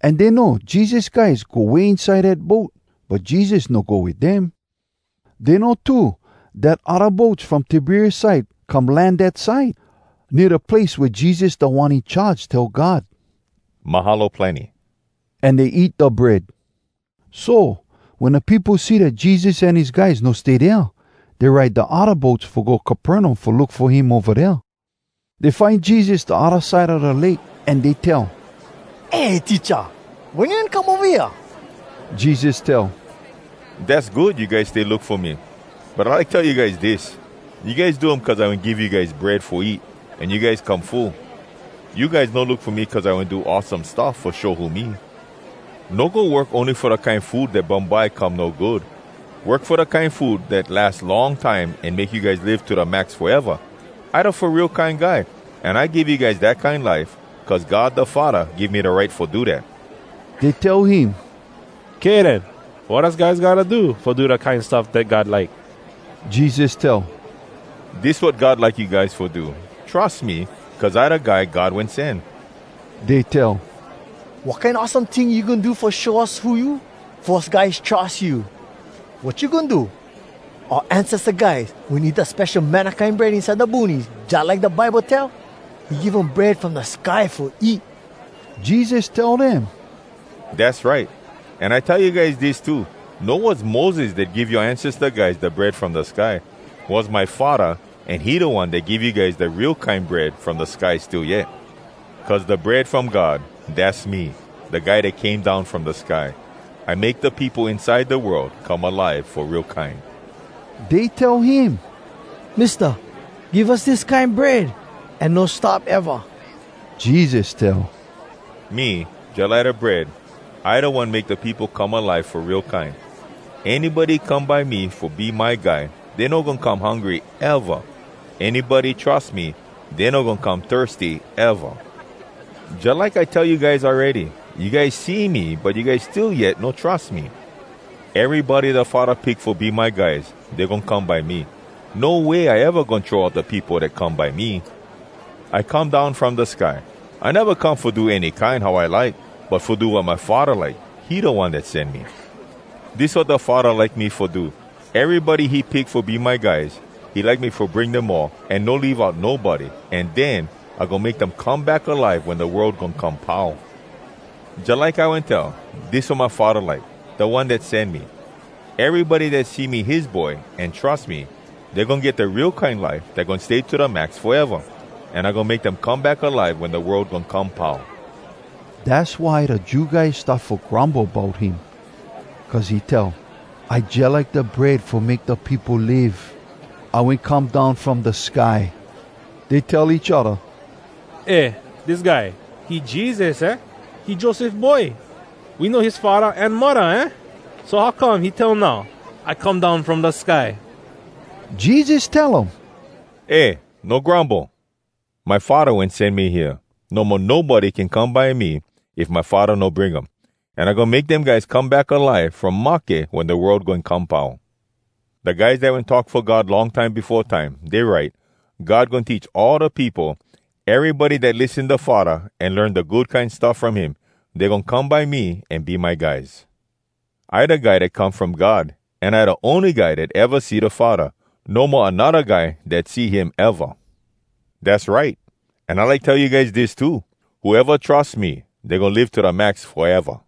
An dey know Jesus guys go way inside dat boat, but Jesus no go wit dem. Dey know too dat odda boats from Tiberias side come land dat side, nea da place wea Jesus Da One In Charge tell God, "Mahalo plenny." An dey eat da bread. So, wen da peopo see dat Jesus an his guys no stay dea, dey ride da odda boats fo go Capernaum fo look fo him ova dea. Dey find Jesus da odda side a da lake, an dey tell, "Eh, Teacha, wen you wen come ova hea?" Jesus tell, "Dass good you guys stay look fo me. But I like tell you guys dis: you guys do um cuz I wen give you guys bread fo eat, an you guys come full. You guys no look fo me cuz I wen do awesome stuff fo show who me. No go work ony fo da kine food dat bumbye come no good. Work fo da kine food dat las long time an make you guys live to da max foeva. I da Fo Real Kine Guy, an I give you guys dat kine life cuz God da Faddah give me da right fo do dat." Dey tell him, "Kay den, wat us guys gotta do fo do da kine stuff dat God like?" Jesus tell, "Dis wat God like you guys fo do: trus me, cuz I da Guy God wen sen." Dey tell, "Wat kine awesome ting you goin do fo show us who you, fo us guys trus you? Wat you goin do? Oua ancesta guys wen eat da spesho manna kine bread inside da boonies, jalike da Bible tell. He give um bread from da sky fo eat." Jesus tell dem, "Dass right. An I tell you guys dis too: no was Moses dat give yoa ancesta guys da bread from da sky. Was my Faddah, an he da one dat give you guys da real kine bread from da sky still yet. Cuz da bread from God, dass me, da Guy dat came down from da sky. I make da peopo inside da world come alive fo real kine." Dey tell him, "Mista, give us dis kine bread, an no stop eva." Jesus tell, "Me, jalike da bread, I da one make da peopo come alive fo real kine. Anybody come by me fo be my guy, dey no goin come hungry eva. Anybody trus me, dey no goin come thirsty eva. Jalike I tell you guys awready, you guys see me, but you guys still yet no trus me. Erybody da Faddah pick fo be my guys, dey goin come by me. No way I eva goin throw out da peopo dat come by me. I come down from da sky. I neva come fo do any kine how I like, but fo do wat my Faddah like. He da one dat sen me. Dis wat da Faddah like me fo do: erybody he pick fo be my guys, he like me fo bring dem all, an no leave out nobody, an den I goin make dem come back alive wen da world goin come pau. Jalike I wen tell, dis wat my Faddah like, da one dat sen me: erybody dat see me his boy, an trus me, dey goin get da real kine life dat goin stay to da max foeva, an I goin make dem come back alive wen da world goin come pau." Dass why da Jew guys start fo grumble bout him, cuz he tell, "I jalike da bread fo make da peopo live. I wen come down from da sky." Dey tell each odda, "Eh, dis guy, he Jesus, eh? He Joseph boy. We know his faddah an muddah, eh? So how come he tell now, 'I come down from da sky'?" Jesus tell um, "Eh, no grumble. My Faddah wen sen me hea. No mo nobody can come by me if my Faddah no bring um. An I goin make dem guys come back alive from mahke wen da world goin come pau." Da guys dat wen talk fo God long time befo time, dey write, "God goin teach all da peopo, erybody dat lissen da Faddah an learn da good kine stuff from him, dey goin come by me an be my guys." I da guy dat come from God, an I da ony guy dat eva see da Faddah, no mo anodda guy dat see him eva. Dass right. An I like tell you guys dis too: whoeva trus me, dey goin live to da max foeva.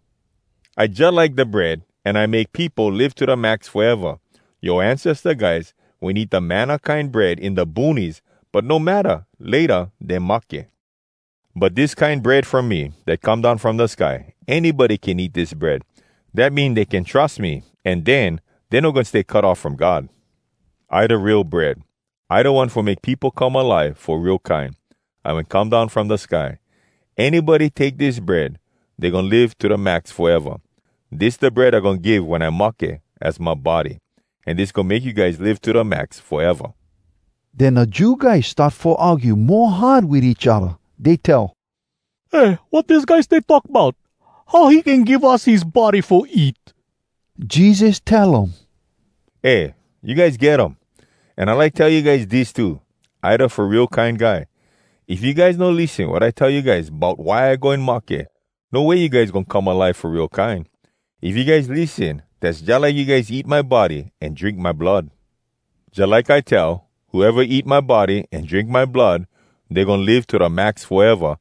I jalike da bread, an I make peopo live to da max foeva. Yoa ancesta guys wen eat da manna kine bread in da boonies, but no matta, layta dey mahke. But dis kine bread from me dat come down from da sky, anybody can eat dis bread. Dat mean dey can trus me, an den dey no goin stay cut off from God. I da real bread. I da one fo make peopo come alive fo real kine. I wen come down from da sky. Anybody take dis bread, dey goin live to da max foeva. Dis da bread I goin give wen I mahke, az my body. An dis goin make you guys live to da max foeva." Den da Jew guys start fo argue mo hard wit each odda. Dey tell, "Eh, wat dis guy stay talk bout? How he can give us his body fo eat?" Jesus tell um, "Eh, you guys get um. An I like tell you guys dis too: I da fo real kine guy. If you guys no lissen wat I tell you guys bout why I goin mahke, no way you guys goin come alive fo real kine. If you guys lissen, dass jalike you guys eat my body an drink my blood. Jalike I tell, whoeva eat my body an drink my blood, dey goin live to da max foeva,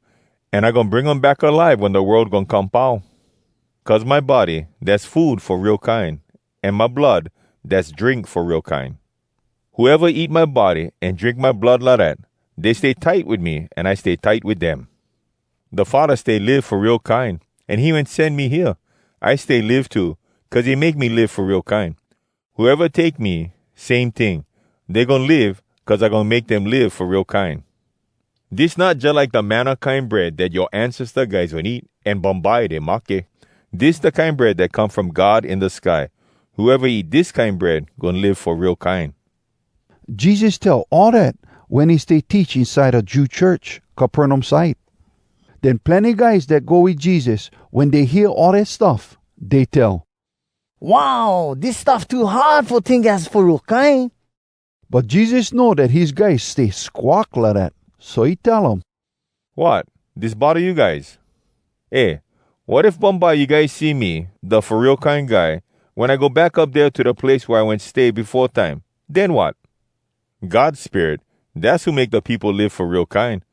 an I goin bring um back alive wen da world goin come pau. Cuz my body, dass food fo real kine, an my blood, dass drink fo real kine. Whoeva eat my body an drink my blood lidat, dey stay tight wit me an I stay tight wit dem. Da Faddah stay live fo real kine, an he wen sen me hea. I stay live too, cuz he make me live fo real kine. Whoeva take me, same ting, dey goin live, cuz I goin make dem live fo real kine. Dis not jalike da manna kine bread dat yoa ancesta guys wen eat, an bumbye dey mahke. Dis da kine bread dat come from God in da sky. Whoeva eat dis kine bread goin live fo real kine." Jesus tell all dat wen he stay teach inside da Jew church, Capernaum side. Den plenny guys dat go wit Jesus, wen dey hear all dat stuff, dey tell, "Wow, dis stuff too hard fo tink az fo real kine." But Jesus know dat his guys stay squawk lidat, so he tell um, "Wat? Dis bodda you guys? Eh, wat if bumbye you guys see me, da fo real kine guy, wen I go back up dea to da place wea I wen stay befo time? Den wat? God Spirit, dass who make da peopo live fo real kine.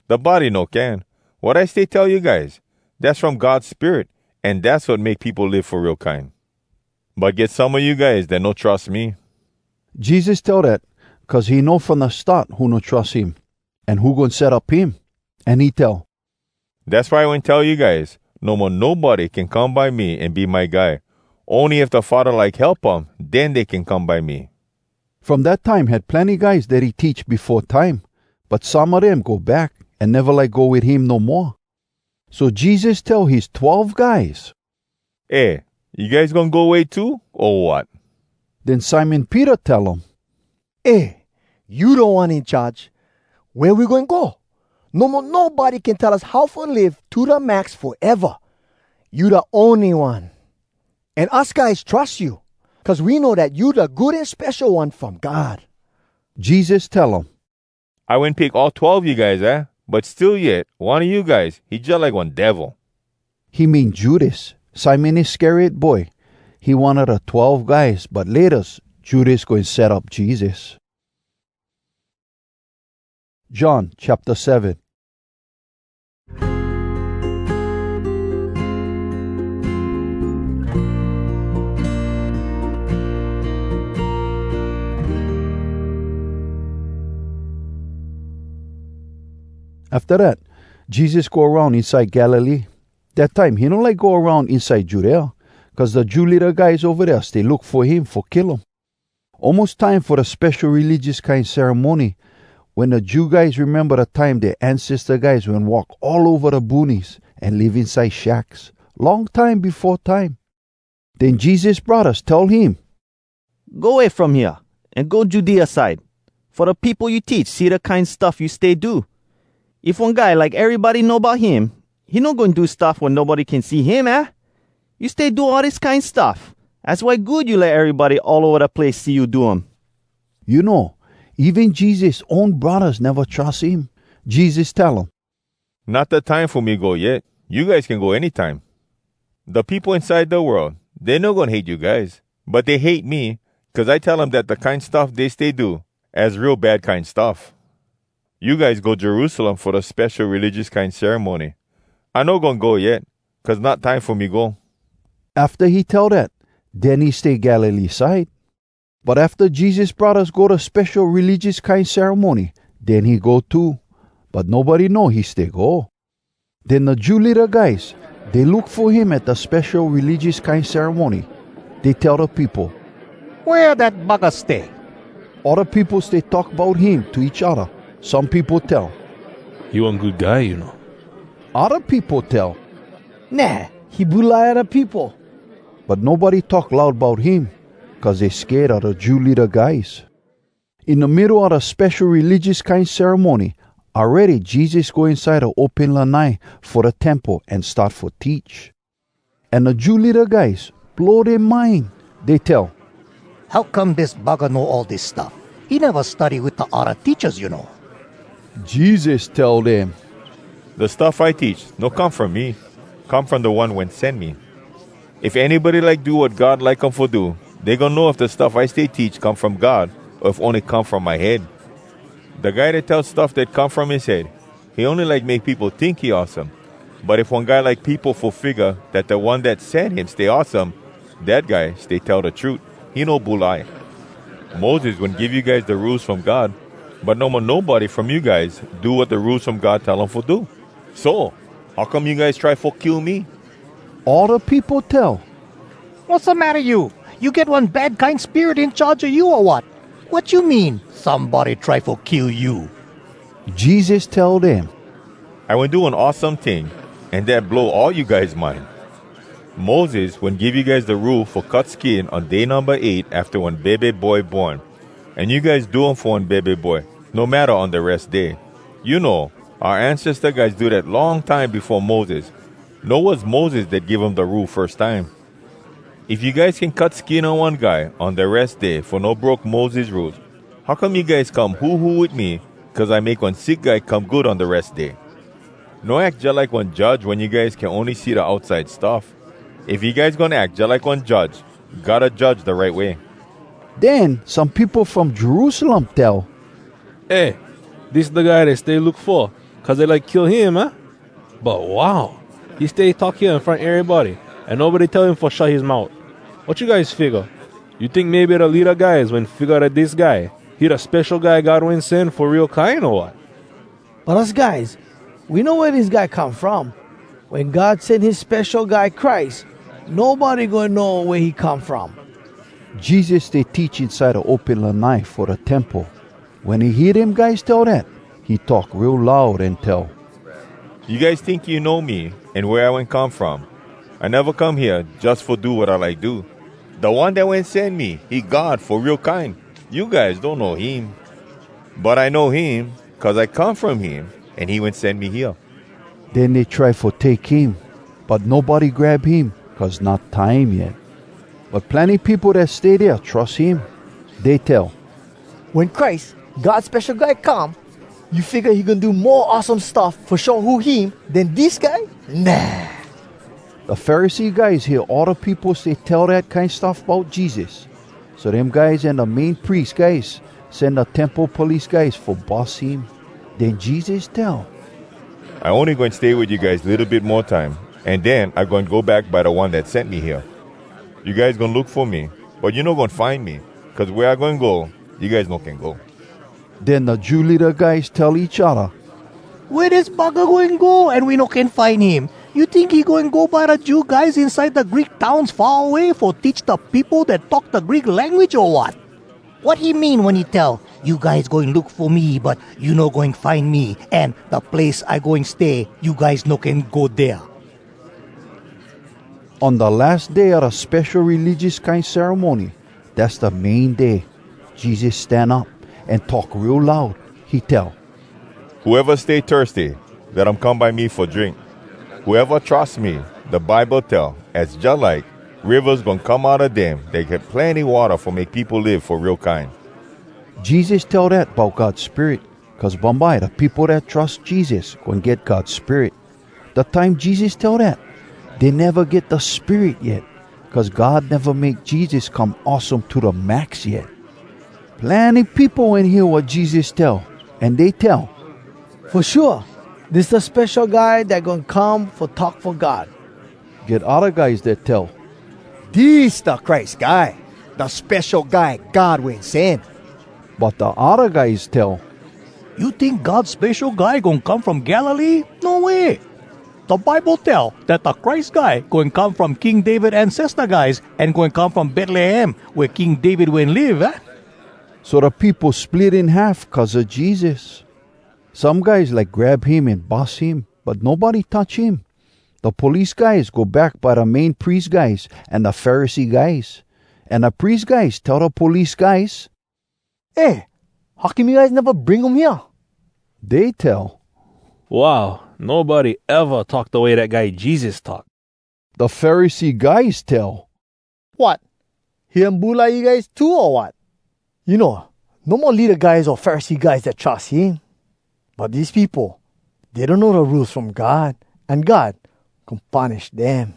Da body no can. Wat I stay tell you guys, dass from God Spirit, an dass wat make peopo live fo real kine. But get some a you guys dat no trus me." Jesus tell dat cuz he know from da start who no trus him, an who goin set up him. An he tell, "Dass why I wen tell you guys, no mo nobody can come by me an be my guy. Ony if da Faddah like help um, den dey can come by me." From dat time had plenny guys dat he teach befo time, but some a dem go back an neva like go wit him no moa. So Jesus tell his twelve guys, "Eh, you guys goin go way too, o wat?" Den Simon Peter tell um, "Eh, you Da One In Charge. Wea we goin go? No mo nobody can tell us how fo live to da max foeva. You da ony one. An us guys trus you, cuz we know dat you da Good An Spesho One from God." Jesus tell um, "I wen pick all twelve you guys, aah? But still yet, one a you guys, he jalike one devil." He mean Judas, Simon Iscariot boy. He one a da twelve guys, but laytas Judas goin set up Jesus. John chapter seven. Afta dat, Jesus go aroun inside Galilee. Dat time he no like go aroun inside Judea, cuz da Jew leada guys ova dea stay look fo him fo kill um. Almos time fo da spesho religious kine ceremony, wen da Jew guys rememba da time dea ancesta guys wen walk all ova da boonies an live inside shacks, long time befo time. Den Jesus braddahs tell him, "Go way from hea, an go Judea side, fo da peopo you teach see da kine stuff you stay do. If one guy like erybody know bout him, he no goin do stuff wea nobody can see him, aah? You stay do all dis kine stuff. Az why good you let erybody all ova da place see you do um." You know, even Jesus own braddahs neva trus him. Jesus tell um, "Not da time fo me go yet. You guys can go any time. Da peopo inside da world, dey no goin hate you guys, but dey hate me, cuz I tell um dat da kine stuff dey stay do, az real bad kine stuff. You guys go Jerusalem fo da spesho religious kine ceremony. I no goin go yet, cuz not time fo me go." Afta he tell dat, den he stay Galilee side. But afta Jesus braddahs go da spesho religious kine ceremony, den he go too. But nobody know he stay go. Den da Jew leada guys, dey look fo him at da spesho religious kine ceremony. Dey tell da peopo, "Wea dat buggah stay?" All da peopo stay talk bout him to each odda. Some peopo tell, "He one good guy, you know." Odda peopo tell, "Nah, he bulai da peopo." But nobody talk loud bout him, cuz dey sked a da Jew leada guys. In da middo a da spesho religious kine ceremony, awready Jesus go inside da open lanai fo da temple an start fo teach. An da Jew leada guys blow dea mind. Dey tell, "How come dis buggah know all dis stuff? He neva study wit da odda teachas, you know." Jesus tell dem, "Da stuff I teach no come from me. Come from da One wen sen me. If anybody like do wat God like um fo do, dey goin know if da stuff I stay teach come from God, o if ony come from my head. Da guy dat tell stuff dat come from his head, he ony like make peopo tink he awesome. But if one guy like peopo fo figga dat da One dat sen him stay awesome, dat guy stay tell da trut. He no bulai. Moses wen give you guys da Rules From God, but no mo nobody from you guys do wat da Rules From God tell um fo do. So, how come you guys try fo kill me?" All da peopo tell, "Wassamatta you? You get one bad kine spirit in charge a you, o wat? Wat you mean, somebody try fo kill you?" Jesus tell dem, "I wen do one awesome ting, an dat blow all you guys mind. Moses wen give you guys da rule fo cut skin on day numba eight afta one bebe boy born, an you guys do um fo one bebe boy, no matta on da res day. You know, oua ancesta guys do dat long time befo Moses. No was Moses dat give um da rule firs time. If you guys can cut skin on one guy on da res day fo no broke Moses Rules, how come you guys come huhu wit me cuz I make one sick guy come good on da res day? No ack jalike one judge wen you guys can ony see da outside stuff. If you guys goin ack jalike one judge, gotta judge da right way." Den some peopo from Jerusalem tell, "Eh, dis da guy dey stay look fo, cuz dey like kill him, aah? But wow! He stay talk hea in front erybody, an nobody tell him fo shut his mout. Wat you guys figga? You tink maybe da leada guys wen figga dat dis guy, he da spesho guy God wen sen fo real kine, o wat?" But us guys, we know wea dis guy come from. Wen God sen his spesho guy Christ, nobody goin know wea he come from. Jesus stay teach inside da open lanai fo da temple. Wen he hear dem guys tell dat, he talk real loud an tell, "You guys tink you know me an wea I wen come from. I neva come hea jus fo do wat I like do. Da One dat wen sen me, he God fo real kine. You guys donno him. But I know him, cuz I come from him, an he wen sen me hea." Den dey try fo take him, but nobody grab him, cuz not time yet. But plenny peopo dat stay dea trus him. Dey tell, "Wen Christ, God Spesho Guy, come, you figga he goin do mo awesome stuff fo show who him den dis guy? Nah!" Da Pharisee guys hear all da peopo stay tell dat kine stuff bout Jesus. So dem guys an da Main Pries guys sen da temple police guys fo bus him. Den Jesus tell, "I ony goin stay wit you guys litto bit mo time, an den I goin go back by da One dat sen me hea. You guys goin look fo me, but you no goin find me, cuz wea I goin go, you guys no can go." Den da Jew leada guys tell each odda, "Wea dis buggah goin go, an we no can find him? You tink he goin go by da Jew guys inside da Greek towns far away fo teach da peopo dat talk da Greek language, o wat? Wat he mean wen he tell, "You guys goin look fo me, but you no goin find me, an da place I goin stay, you guys no can go dea"? On da las day a da spesho religious kine ceremony, dass da main day, Jesus stan up an talk real loud. He tell, "Whoeva stay thirsty, let um come by me fo drink. Whoeva trus me, da Bible tell, az jalike rivas goin come outa dem dat get plenny watta fo make peopo live fo real kine." Jesus tell dat bout God Spirit, cuz bumbye da peopo dat trus Jesus goin get God Spirit. Da time Jesus tell dat, dey neva get da Spirit yet, cuz God neva make Jesus come awesome to da max yet. Plenny peopo wen hear wat Jesus tell, an dey tell, "Fo shua, dis da Spesho Guy dat goin come fo talk fo God." Get odda guys dat tell, "Dis da Christ Guy, da Spesho Guy God wen sen." But da odda guys tell, "You tink God Spesho Guy goin come from Galilee? No way! Da Bible tell dat da Christ Guy goin come from King David ancesta guys an goin come from Betlehem, wea King David wen live, aah?" So da peopo split in half cuz a Jesus. Some guys like grab him an bus him, but nobody touch him. Da police guys go back by da main pries guys an da Pharisee guys. An da pries guys tell da police guys, "Eh, how come you guys neva bring um hea?" Dey tell, "Wow, nobody eva talk da way dat guy Jesus talk." Da Pharisee guys tell, "Wat? He wen bulai you guys too, o wat? You know, no mo leada guys o Pharisee guys dat trus him. But dese peopo, dey donno da Rules From God, an God goin punish dem."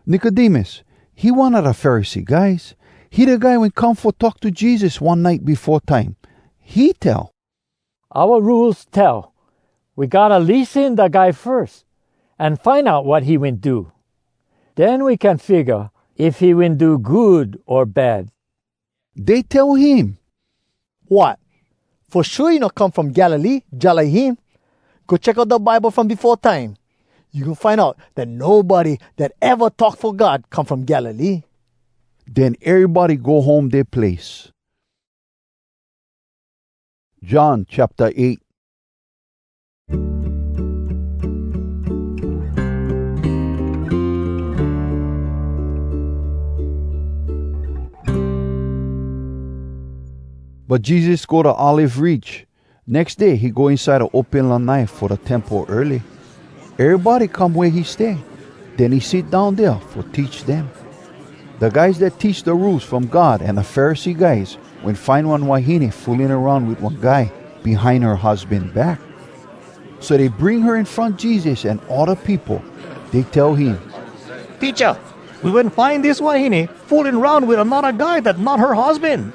Nicodemus, he one a da Pharisee guys. He da guy wen come fo talk to Jesus one nite befo time. He tell, "Oua Rules tell, we gotta lissen da guy firs, an find out wat he wen do. Den we can figga if he wen do good o bad." Dey tell him, "Wat? Fo shua you no come from Galilee, jalike him? Go check out da Bible from befo time. You goin find out dat nobody dat eva talk fo God come from Galilee." Den erybody go home dea place. John chapter eight. But Jesus go da Olive Ridge. Nex day he go inside da open lanai fo da temple early. Erybody come wea he stay. Den he sit down dea fo teach dem. Da guys dat teach da Rules From God an da Pharisee guys wen find one wahine fooling aroun wit one guy behind her husban back. So dey bring her in front Jesus an all da peopo. Dey tell him, "Teacha, we wen find dis wahine fooling aroun wit anodda guy dat not her husban.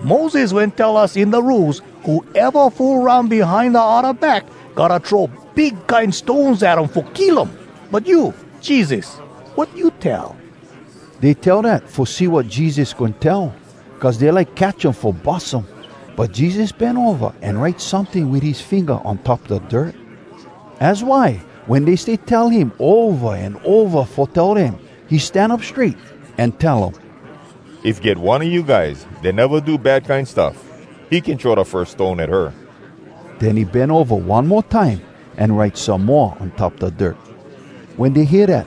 Moses wen tell us in da Rules, whoeva fool aroun behind da odda back, gotta throw big kine stones at um fo kill um. But you, Jesus, wat you tell?" Dey tell dat fo see wat Jesus goin tell, cuz dey like catch um fo bus um. But Jesus bend ova an write someting wit his finga on top da dirt. Az why, wen dey stay tell him ova an ova fo tell dem, he stan up strait an tell um, "If get one a you guys dat neva do bad kine stuff, he can throw da firs stone at her." Den he bend ova one mo time an write some moa on top da dirt. Wen dey hear dat,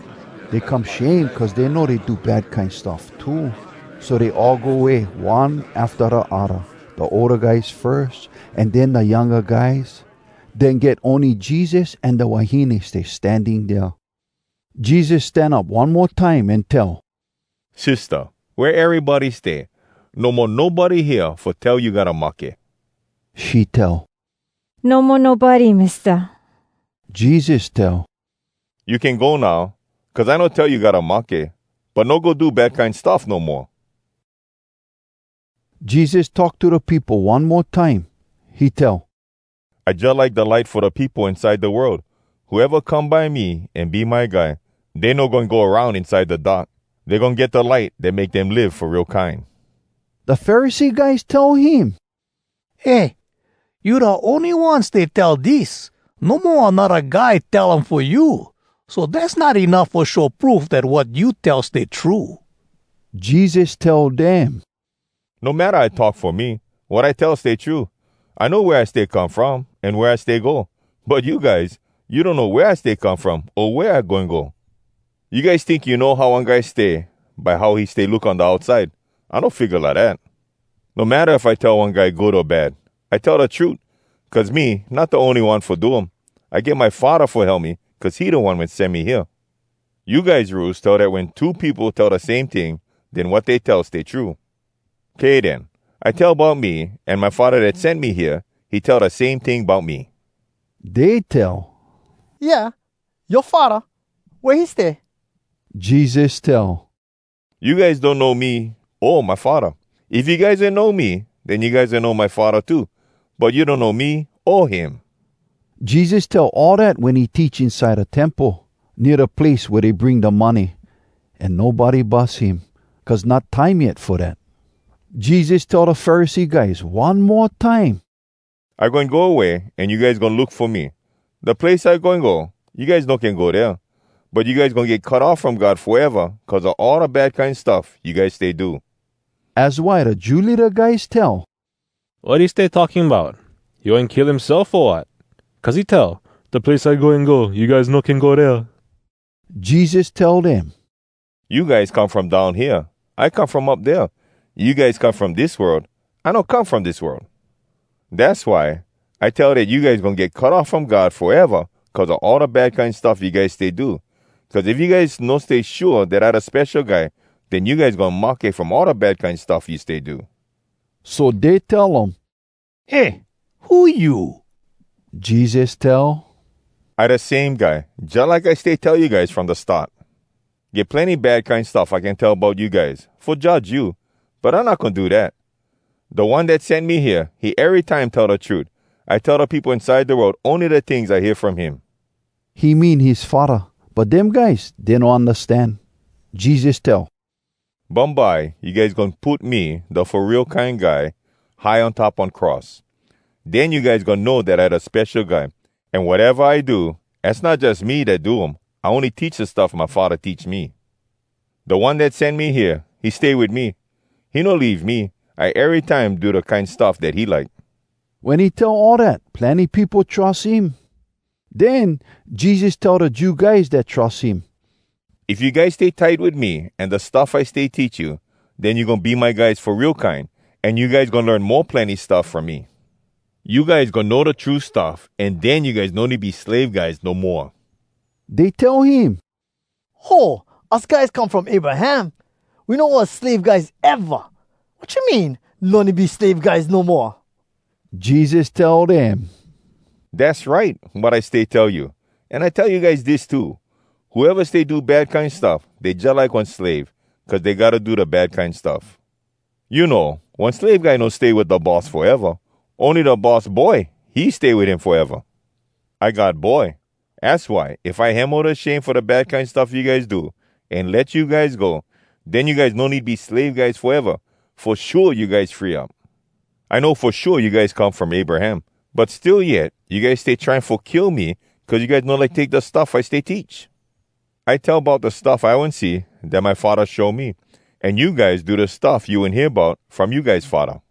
dey come shame cuz dey know dey do bad kine stuff too. So dey all go way, one afta da odda, da older guys firs, an den da younger guys. Den get ony Jesus an da wahine stay standing dea. Jesus stan up one mo time an tell, "Sista, wea erybody stay? No mo nobody hea fo tell you gotta mahke." She tell, "No mo nobody, Mista." Jesus tell, "You can go now, cuz I no tell you gotta mahke, but no go do bad kine stuff no moa." Jesus talk to da peopo one mo time. He tell, "I jalike da light fo da peopo inside da world. Whoeva come by me an be my guy, dey no goin go aroun inside da dark. Dey goin get da light dat make dem live fo real kine." Da Pharisee guys tell him, "Eh, you da ony one stay tell dis. No mo anodda guy tell um fo you. So dass not enuff fo show proof dat wat you tell stay true." Jesus tell dem, "No matta I talk fo me, wat I tell stay true. I know wea I stay come from, an wea I stay go. But you guys, you donno wea I stay come from, o wea I goin go. You guys tink you know how one guy stay by how he stay look on da outside. I no figga lidat. No matta if I tell one guy good o bad, I tell da trut, cuz me not da ony one fo do um. I get my Faddah fo help me, cuz he da one wen sen me hea. You guys rules tell dat wen two peopo tell da same ting, den wat dey tell stay true. Kay den, I tell bout me, an my Faddah dat sen me hea, he tell da same ting bout me." Dey tell, "Yeah, yoa Faddah, wea he stay?" Jesus tell, "You guys donno me o my Faddah. If you guys wen know me, den you guys wen know my Faddah too. But you donno me o him." Jesus tell all dat wen he teach inside da temple, nea da place wea dey bring da money, an nobody bus him, cuz not time yet fo dat. Jesus tell da Pharisee guys one mo time, "I goin go away, an you guys goin look fo me. Da place I goin go, you guys no can go dea. But you guys goin get cut off from God foeva cuz a all da bad kine stuff you guys stay do." Az why da Jew leada guys tell, "Wat he stay talking bout? He wen kill himself, o wat? Cuz he tell, 'Da place I goin go, you guys no can go dea.'" Jesus tell dem, "You guys come from down hea. I come from up dea. You guys come from dis world. I no come from dis world. Dass why I tell dat you guys goin get cut off from God foeva cuz a all da bad kine stuff you guys stay do. Cuz if you guys no stay shua dat I da Spesho Guy, den you guys goin mahke from all da bad kine stuff you stay do." So dey tell um, "Eh, who you?" Jesus tell, "I da same guy, jalike I stay tell you guys from da start. Get plenny bad kine stuff I can tell bout you guys, fo judge you, but I not goin do dat. Da One dat sen me hea, he erytime tell da trut. I tell da peopo inside da world ony da tings I hear from him." He mean his Faddah, but dem guys, dey no undastan. Jesus tell, "Bumbye you guys goin put me, da Fo Real Kine Guy, high on top one cross. Den you guys goin know dat I da Spesho Guy, an wateva I do, az not jus me dat do um. I ony teach da stuff my Faddah teach me. Da One dat sen me hea, he stay wit me. He no leave me. I erytime do da kine stuff dat he like." Wen he tell all dat, plenny peopo trus him. Den Jesus tell da Jew guys dat trus him, "If you guys stay tight wit me an da stuff I stay teach you, den you goin be my guys fo real kine, an you guys goin learn mo plenny stuff from me. You guys goin know da true stuff, an den you guys no need be slave guys no moa." Dey tell him, "Ho, us guys come from Abraham. We no was slave guys eva. Wat you mean, no need be slave guys no moa?" Jesus tell dem, "Dass right, wat I stay tell you. An I tell you guys dis too: whoeva stay do bad kine stuff, dey jalike one slave, cuz dey gotta do da bad kine stuff. You know, one slave guy no stay wit da boss foeva. Ony da boss boy, he stay wit him foeva. I God Boy. Az why, if I hemo da shame fo da bad kine stuff you guys do, an let you guys go, den you guys no need be slave guys foeva. Fo shua you guys free up. I know fo shua you guys come from Abraham, but still yet, you guys stay trying fo kill me cuz you guys no like take da stuff I stay teach. I tell bout da stuff I wen see dat my Faddah show me, an you guys do da stuff you wen hear bout from you guys faddah."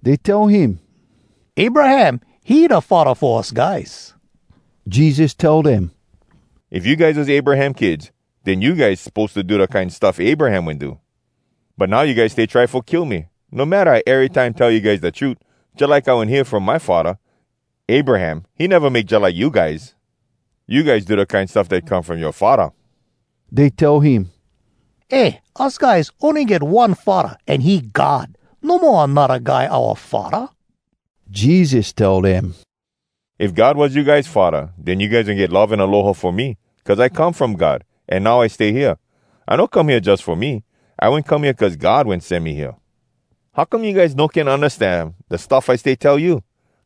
Dey tell him, "Abraham, he da faddah fo us guys." Jesus tell dem, "If you guys was Abraham kids, den you guys suppose to do da kine stuff Abraham wen do. But now you guys stay try fo kill me, no matta I erytime tell you guys da trut, jalike I wen hear from my faddah. Abraham, he neva make jalike you guys. You guys do da kine stuff dat come from yoa faddah." Dey tell him, "Eh, us guys ony get one Faddah, an he God. No mo anodda guy oua Faddah." Jesus tell dem, "If God was you guys Faddah, den you guys wen get love an aloha fo me, cuz I come from God, an now I stay hea. I no come hea jus fo me. I wen come hea cuz God wen sen me hea. How come you guys no can undastan da stuff I stay tell you?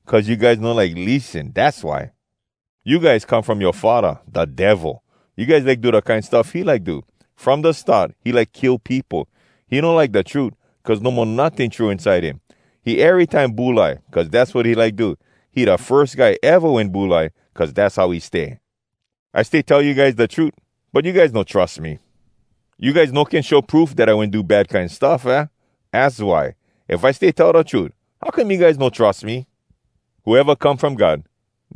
Cuz you guys no like lissen, dass why. You guys come from yoa faddah, da Devil. You guys like do da kine stuff he like do. From da start, he like kill peopo. He no like da trut, cuz no mo notting true inside him. He erytime bulai, cuz dass wat he like do. He da firs guy eva wen bulai, cuz dass how he stay." I stay tell you guys da trut, but you guys no trus me. You guys no can show proof dat I wen do bad kine stuff, aah? Az why, if I stay tell da trut, how come you guys no trus me? Whoeva come from God,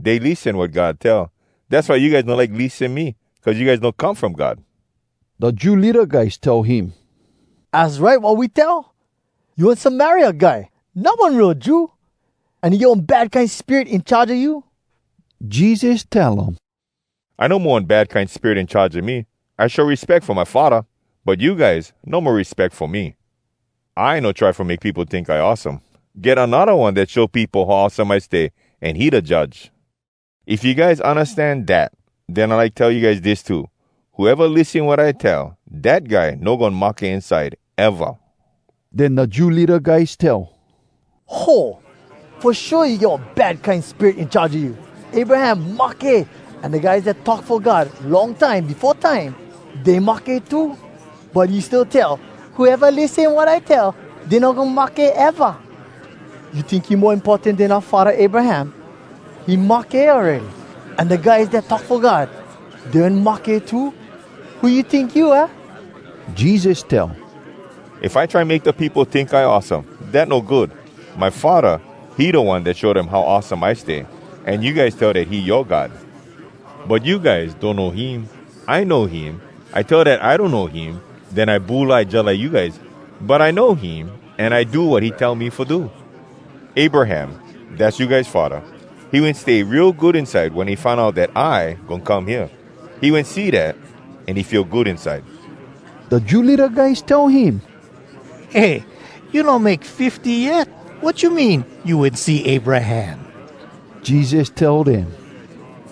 dey lissen wat God tell. Dass why you guys no like lissen me, cuz you guys no come from God. Da Jew leada guys tell him, "Az right wat we tell. You one Samaria guy, not one real Jew, an you get one bad kine spirit in charge a you." Jesus tell um, "I no mo one bad kine spirit in charge a me. I show respeck fo my Faddah, but you guys no mo respeck fo me. I no try fo make peopo tink I awesome. Get anodda one dat show peopo how awesome I stay, an he da judge." If you guys undastan dat, den I like tell you guys dis too: whoeva lissen wat I tell, dat guy no goin mahke inside eva. Den da Jew leada guys tell, "Ho! Fo shua you get one bad kine spirit in charge a you. Abraham mahke, an da guys dat talk fo God long time befo time, dey mahke too. But you still tell, 'Whoeva lissen wat I tell, dey no goin mahke eva.' You tink you mo importan den oua faddah Abraham? He mahke awready. An da guys dat talk fo God, dey wen mahke too. Who you tink you, aah?" Jesus tell, "If I try make da peopo tink I awesome, dat no good. My Faddah, he da one dat show dem how awesome I stay, an you guys tell dat he yoa God. But you guys donno him. I know him. I tell dat I donno him, den I bulai jalike you guys. But I know him, an I do wat he tell me fo do. Abraham, dass you guys faddah, he wen stay real good inside wen he find out dat I goin come hea. He wen see dat, an he feel good inside." Da Jew leada guys tell him, "Eh, you no make fifty yet. Wat you mean, you wen see Abraham?" Jesus tell dem,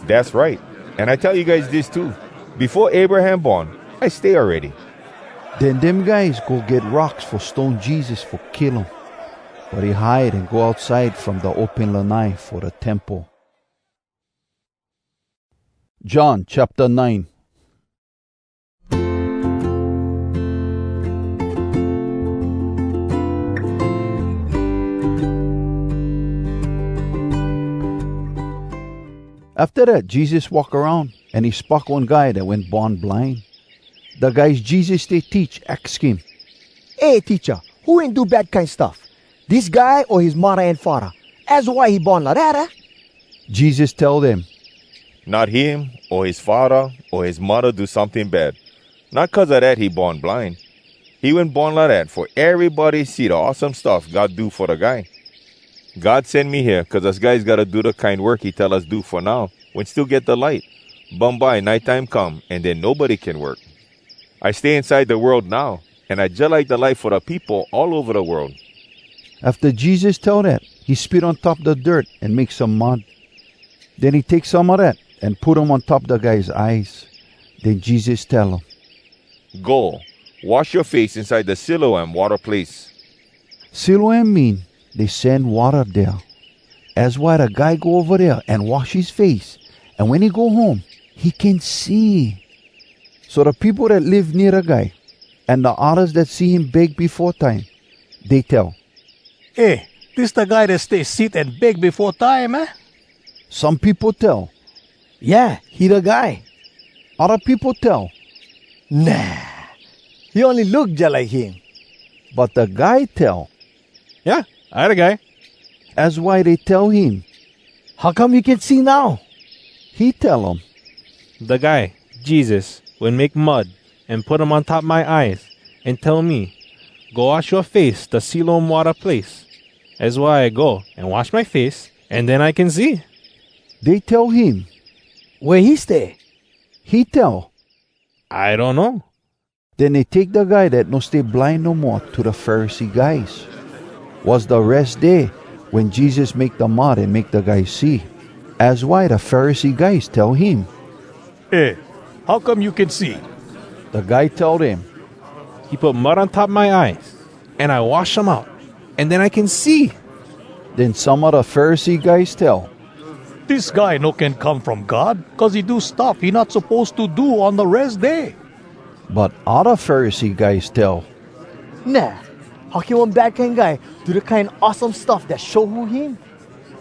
"Dass right. An I tell you guys dis too: befo Abraham born, I stay awready." Den dem guys go get rocks fo stone Jesus fo kill um. But he hide an go outside from da open lanai fo da Temple. John chapter nine. Afta dat, Jesus walk aroun, an he spock one guy dat wen born blind. Da guys Jesus stay teach aks him, "Eh, Teacha, who wen do bad kine stuff? Dis guy o his muddah an faddah? Az why he born lidat, aah?" Jesus tell dem, "Not him, o his faddah, o his muddah do someting bad. Not cuz a dat he born blind. He wen born lidat fo erybody see da awesome stuff God do fo da guy. God sen me hea cuz us guys gotta do da kine work he tell us do fo now, wen still get da light. Bumbye nite time come, an den nobody can work. I stay inside da world now, an I jalike da light fo da peopo all ova da world." Afta Jesus tell dat, he spit on top da dirt an make some mud. Den he take some a dat an put um on top da guys eyes. Den Jesus tell um, "Go, wash yoa face inside da Siloam watta place." Siloam mean, "Dey sen watta dea." Az why da guy go ova dea an wash his face, an wen he go home, he can see. So da peopo dat live nea da guy, an da oddas dat see him beg befo time, dey tell, "Eh, dis da guy dat stay sit an beg befo time, aah?" Some peopo tell, "Yeah, he da guy." Odda peopo tell, "Nah, he ony look jalike him." But da guy tell, "Yeah, I da guy." Az why dey tell him, "How come you can see now?" He tell um, "Da guy, Jesus, wen make mud an put um on top my eyes, an tell me, 'Go wash yoa face da Siloam watta place.' Az why I go an wash my face, an den I can see." Dey tell him, "Wea he stay?" He tell, "I donno." Den dey take da guy dat no stay blind no moa to da Pharisee guys. Was da Res Day wen Jesus make da mud an make da guy see. Az why da Pharisee guys tell him, "Eh, how come you can see?" Da guy tell dem, "He put mud on top my eyes, an I wash um out, an den I can see." Den some a da Pharisee guys tell, "Dis guy no can come from God, cuz he do stuff he not suppose to do on da Res Day." But odda Pharisee guys tell, "Nah, how can one bad kine guy do da kine awesome stuff dat show who him?"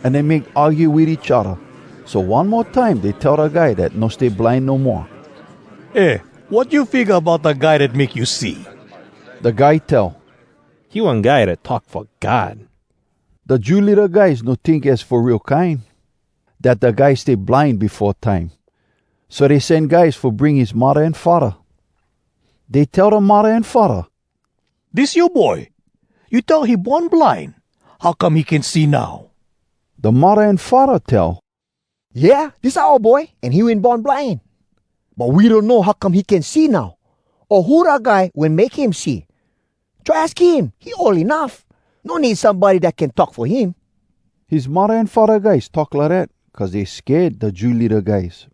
An dey make argue wit each odda. So one mo time dey tell da guy dat no stay blind no moa, "Eh, wat you figga bout da guy dat make you see?" Da guy tell, "He one guy dat talk fo God." Da Jew leada guys no tink az fo real kine, dat da guy stay blind befo time. So dey sen guys fo bring his muddah an faddah. Dey tell da muddah an faddah, "Dis yoa boy. You tell he born blind. How come he can see now?" Da muddah an faddah tell, "Yeah, dis oua boy, an he wen born blind. But we donno how come he can see now, o who da guy wen make him see. Try ask him, he old enuff. No need somebody dat can talk fo him." His muddah an faddah guys talk lidat cuz dey sked da Jew leada guys.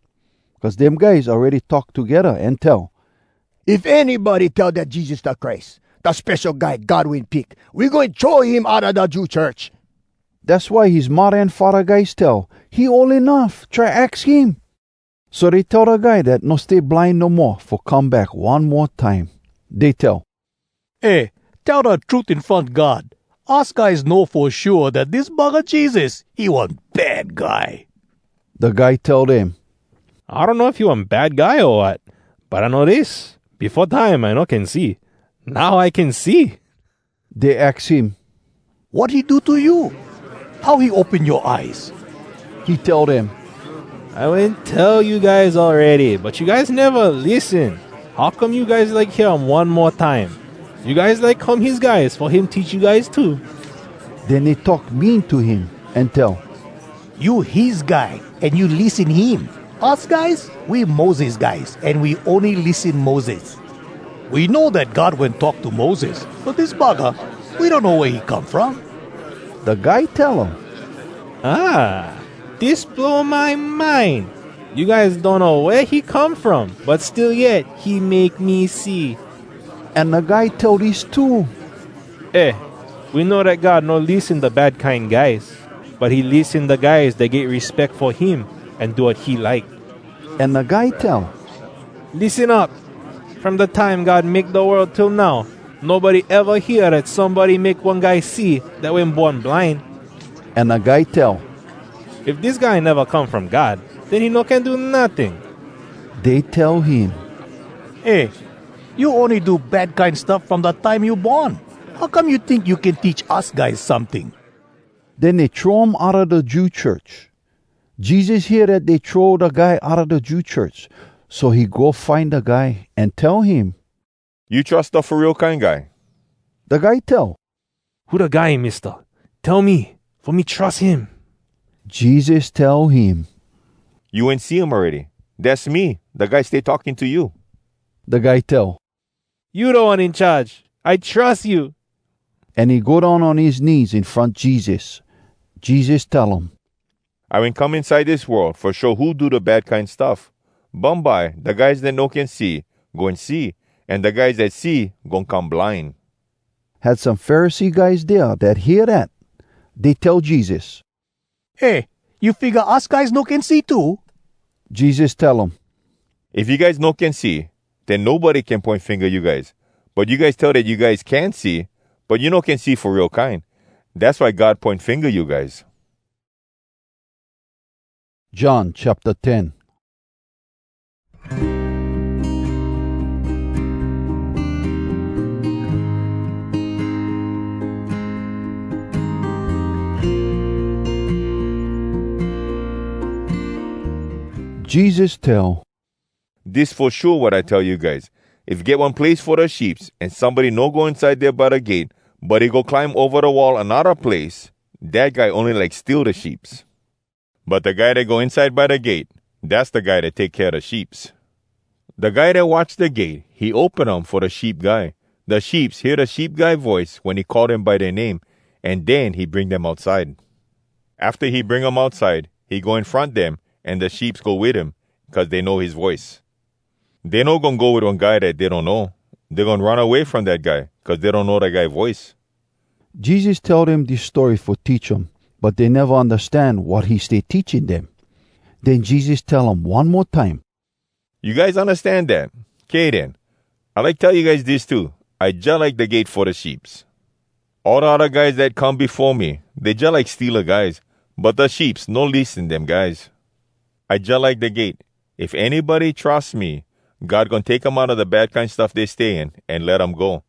Cuz dem guys awready talk togedda an tell, "If anybody tell dat Jesus da Christ, da Spesho Guy God Wen Pick, we goin throw him outa da Jew church." Dass why his muddah an faddah guys tell, "He old enuff. Try ask him." So dey tell da guy dat no stay blind no moa fo come back one mo time. Dey tell, "Eh, tell da trut in front God. Us guys know fo shua dat dis buggah Jesus, he one bad guy." Da guy tell dem, "I donno if he one bad guy o wat, but I know dis: befo time I no can see. Now I can see." Dey aks him, "Wat he do to you? How he open yoa eyes?" He tell dem, "I wen tell you guys awready, but you guys neva lissen. How come you guys like hear um one mo time? You guys like come his guys fo him teach you guys too?" Den dey talk mean to him an tell, "You his guy, an you lissen him. Us guys, we Moses guys, an we ony lissen Moses. We know dat God wen talk to Moses, but dis buggah, we donno wea he come from." Da guy tell um, "Ah, dis blow my mind! You guys donno wea he come from, but still yet he make me see." An da guy tell dis too, "Eh, we know dat God no lissen da bad kine guys, but he lissen da guys dat get respeck fo him an do wat he like." An da guy tell, "Lissen up! From da time God make da world till now, nobody eva hear dat somebody make one guy see dat wen born blind." An da guy tell, "If dis guy neva come from God, den he no can do notting." Dey tell him, "Eh, you ony do bad kine stuff from da time you born. How come you tink you can teach us guys someting?" Den dey throw um outa da Jew church. Jesus hear dat dey throw da guy outa da Jew church, so he go find da guy, an tell him, "You trus da Fo Real Kine Guy?" Da guy tell, "Who da guy, Mista? Tell me, fo me trus him." Jesus tell him, "You wen see him awready. Dass me, da guy stay talking to you." Da guy tell, "You Da One In Charge. I trus you." An he go down on his knees in front Jesus. Jesus tell um, "I wen come inside dis world fo show who do da bad kine stuff. Bumbye, da guys dat no can see, goin see, an da guys dat see, goin come blind." Had some Pharisee guys dea dat hear dat. Dey tell Jesus, "Eh, you figga us guys no can see too?" Jesus tell um, "If you guys no can see, den nobody can poin finga you guys. But you guys tell dat you guys can see, but you no can see fo real kine. Dass why God poin finga you guys." John chapter ten. Jesus tell, "Dis fo shua wat I tell you guys: if get one place fo da sheeps, an somebody no go inside dea by da gate, but he go climb ova da wall anodda place, dat guy ony like steal da sheeps. But da guy dat go inside by da gate, dass da guy dat take kea da sheeps. Da guy dat watch da gate, he open um fo da sheep guy. Da sheeps hear da sheep guy voice wen he call dem by dea name, an den he bring dem outside. Afta he bring um outside, he go in front dem, an da sheeps go wit him, cuz dey know his voice. Dey no goin go wit one guy dat dey donno. Dey goin run away from dat guy, cuz dey donno da guy voice." Jesus tell dem dis story fo teach um, but dey neva undastan wat he stay teaching dem. Den Jesus tell um one mo time, "You guys undastan dat? Kay den, I like tell you guys dis too: I jalike da gate fo da sheeps. All da odda guys dat come befo me, dey jalike steala guys, but da sheeps no lissen dem guys. I jalike da gate. If anybody trus me, God goin take um outa da bad kine stuff dey stay in, an let um go.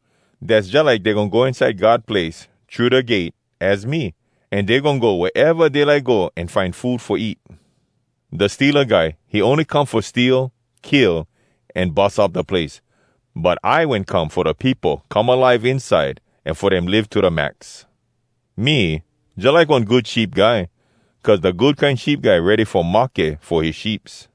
Dass jalike dey goin go inside God place thru da gate, az me, an dey goin go wea eva dey like go an find food fo eat. Da steala guy, he ony come fo steal, kill, an bus up da place. But I wen come fo da peopo come alive inside, an fo dem live to da max. Me, jalike one good sheep guy, cuz da good kine sheep guy ready fo mahke fo his sheeps.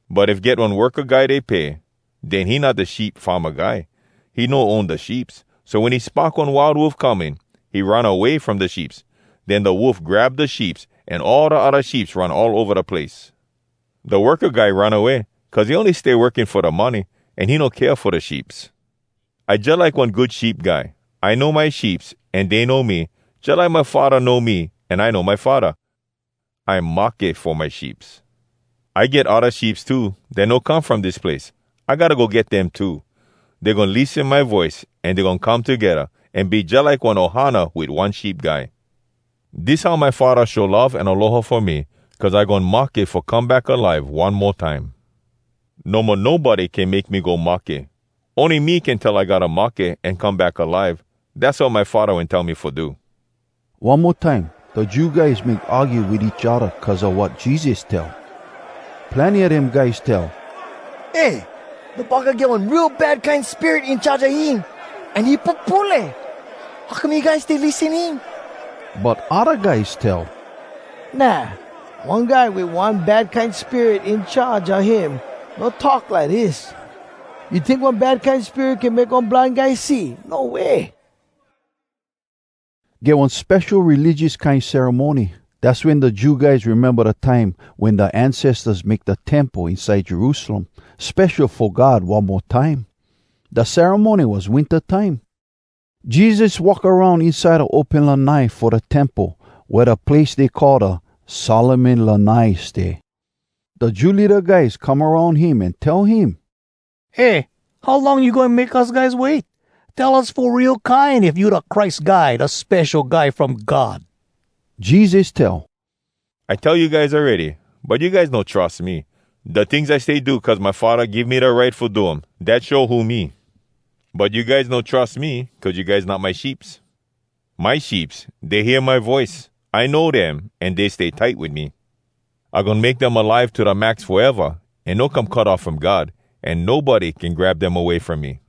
But if get one worka guy dey pay, den he not da sheep farma guy. He no own da sheeps. So wen he spock one wild wolf coming, he run away from da sheeps. Den da wolf grab da sheeps, an all da odda sheeps run all ova da place. Da worka guy run away, cuz he ony stay working fo da money, an he no kea fo da sheeps. I jalike one good sheep guy. I know my sheeps, an dey know me, jalike my Faddah know me, an I know my Faddah. I mahke fo my sheeps. I get odda sheeps too, dat no come from dis place. I gotta go get dem too. Dey goin lissen my voice, an dey goin come togedda, an be jalike one ohana wit one sheep guy. Dis how my Faddah show love an aloha fo me, cuz I goin mahke fo come back alive one mo time. No mo nobody can make me go mahke. Ony me can tell I gotta mahke an come back alive. Dass wat my Faddah wen tell me fo do. One mo time, da Jew guys make argue wit each odda cuz a wat Jesus tell. Plenny a dem guys tell, "Eh, da bunnga get one real bad kine spirit in charge a him, an he pupule! How come you guys stay lissen him?" But odda guys tell, "Nah, one guy wit one bad kine spirit in charge a him no talk lidis. You tink one bad kine spirit can make one blind guy see? No way!" Get one spesho religious kine ceremony. Dass wen da Jew guys rememba da time wen da ancestas make da temple inside Jerusalem spesho fo God one mo time. Da ceremony was winta time. Jesus walk around inside da open lanai fo da temple, wea da place dey call da Solomon Lanai stay. Da Jew leada guys come aroun him an tell him, "Eh, how long you goin make us guys wait? Tell us fo real kine if you da Christ Guy, da Spesho Guy from God." Jesus tell, "I tell you guys awready, but you guys no trus me. Da tings I stay do cuz my Faddah give me da right fo do um, dat show who me. But you guys no trus me cuz you guys not my sheeps. My sheeps, dey hear my voice. I know dem, an dey stay tight wit me. I goin make dem alive to da max foeva, an no come cut off from God, an nobody can grab dem away from me.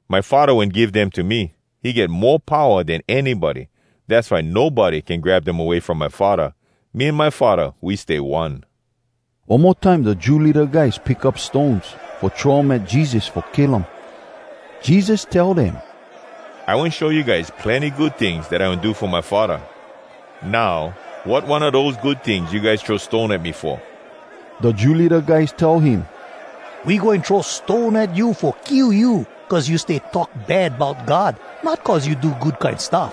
My Faddah wen give dem to me. He get mo powa den anybody. Dass why nobody can grab dem away from my Faddah. Me an my Faddah, we stay one." One mo time da Jew leada guys pick up stones fo throw um at Jesus fo kill um. Jesus tell dem, "I wen show you guys plenny good tings dat I wen do fo my Faddah. Now, wat one a dose good tings you guys throw stone at me fo?" Da Jew leada guys tell him, "We goin throw stone at you fo kill you, cuz you stay talk bad bout God, not cuz you do good kine stuff.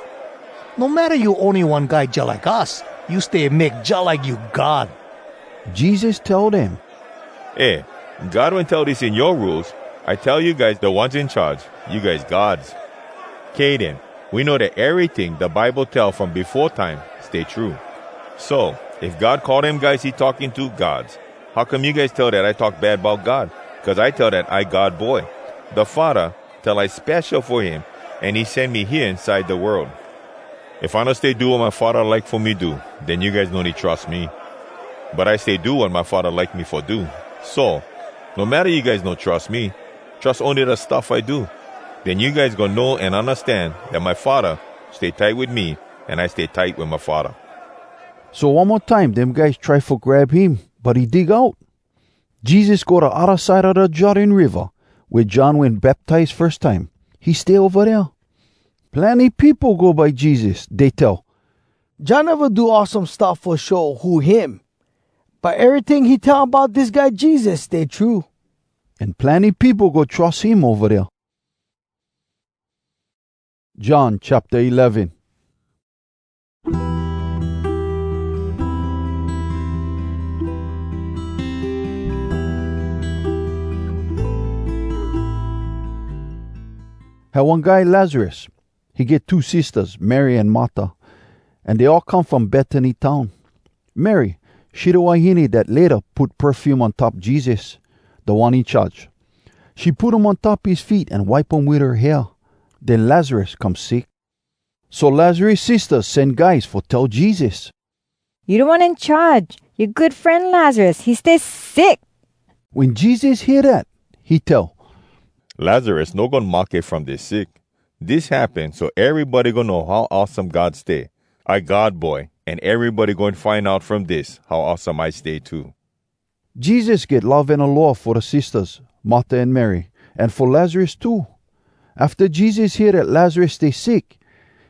No matta you ony one guy jalike us, you stay make jalike you God." Jesus tell dem, "Eh, God wen tell dis in yoa Rules, 'I tell you guys, da ones in charge, you guys gods.' Kay den, we know dat eryting da Bible tell from befo time stay true. So, if God call dem guys he talking to gods, how come you guys tell dat I talk bad bout God? Cuz I tell dat I God Boy. Da Faddah tell I spesho fo him, an he sen me hea inside da world. If I no stay do wat my Faddah like fo me do, den you guys no need trus me. But I stay do wat my Faddah like me fo do. So, no matta you guys no trus me, trus ony da stuff I do. Den you guys goin know an undastan dat my Faddah stay tight wit me, an I stay tight wit my Faddah.'" So one mo time dem guys try fo grab him, but he dig out. Jesus go da odda side a da Jordan Riva, wea John wen baptize firs time. He stay ova dea. Plenny peopo go by Jesus. Dey tell, "John neva do awesome stuff fo show who him. But eryting he tell bout dis guy Jesus stay true." An plenny peopo go trus him ova dea. John chapter eleven. Had one guy Lazarus. He get two sistahs, Mary an Marta, an dey all come from Betany town. Mary, she da wahine dat layta put perfume on top Jesus, Da One In Charge. She put um on top his feet an wipe um wit her hair. Den Lazarus come sick. So Lazarus sistas sen guys fo tell Jesus, "You Da One In Charge, yoa good fren Lazarus, he stay sick!" Wen Jesus hear dat, he tell, "Lazarus no goin mahke from dis sick. Dis happen so erybody goin know how awesome God stay. I God Boy, an erybody goin find out from dis how awesome I stay too." Jesus get love an aloha fo da sistas, Marta an Mary, an fo Lazarus too. Afta Jesus hear dat Lazarus stay sick,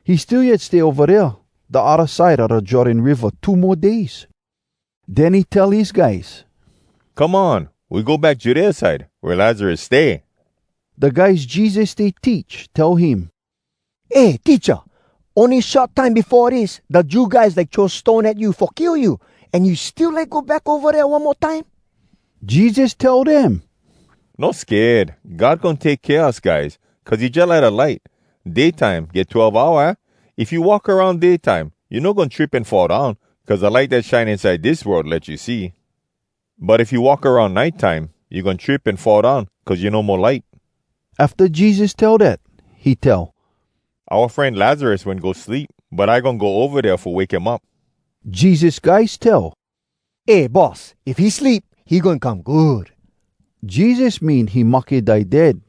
he still yet stay ova dea, da odda side a da Jordan Riva, two mo days. Den he tell his guys, "Come on, we go back Judea side, wea Lazarus stay." Da guys Jesus stay teach tell him, "Eh, Teacha, ony short time befo dis, da Jew guys like throw stone at you fo kill you, an you still like go back ova dea one mo time?" Jesus tell dem, "No sked. God goin take kea us guys, cuz he jalike da light. Day time get twelve hour, aah? If you walk aroun day time, you no goin trip an fall down, cuz da light dat shine inside dis world let you see. But if you walk aroun nite time, you goin trip an fall down, cuz you no mo light." Afta Jesus tell dat, he tell, "Oua fren Lazarus wen go sleep, but I goin go ova dea fo wake him up." Jesus guys tell, "Eh, Boss, if he sleep, he goin come good." Jesus mean he mahke die dead,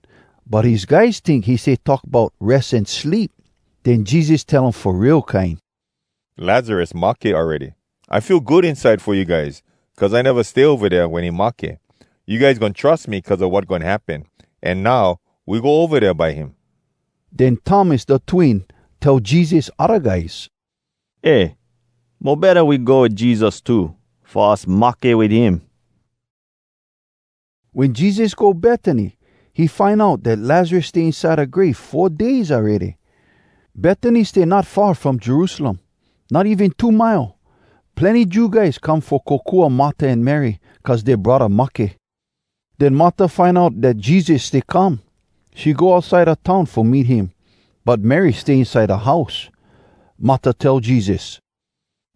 but his guys tink he stay talk bout res an sleep. Den Jesus tell um fo real kine, "Lazarus mahke awready. I feel good inside fo you guys, cuz I neva stay ova dea wen he mahke. You guys goin trus me cuz a wat goin happen, an now we go ova dea by him." Den Thomas da twin tell Jesus odda guys, "Eh, mo betta we go wit Jesus too, fo us mahke wit him." Wen Jesus go Betany, he find out dat Lazarus stay inside da grave four days awready. Betany stay not far from Jerusalem, not even two mile. Plenny Jew guys come fo kokua Marta an Mary, cuz dea braddah mahke. Den Marta find out dat Jesus stay come. She go outside da town fo meet him, but Mary stay inside da house. Marta tell Jesus,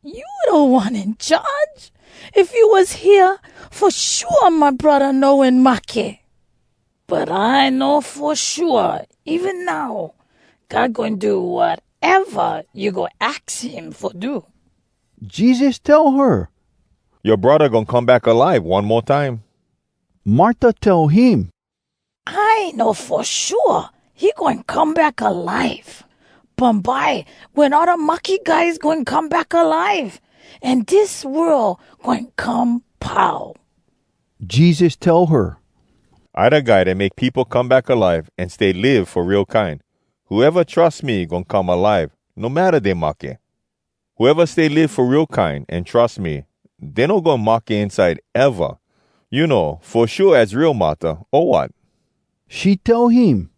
"You Da One In Charge. If you was hea, fo shua my braddah no wen mahke. But I know fo shua, even now, God goin do wateva you go aks him fo do." Jesus tell her, "Yoa braddah goin come back alive one mo time." Marta tell him, "I know fo shua he goin come back alive bumbye, wen all da mahke guys goin come back alive, an dis world goin come pau." Jesus tell her, "I da guy dat make peopo come back alive an stay live fo real kine. Whoeva trus me goin come alive, no matta dey mahke. Whoeva stay live fo real kine an trus me, dey no goin mahke inside eva. You know fo shua az real, Marta, o wat?" She tell him,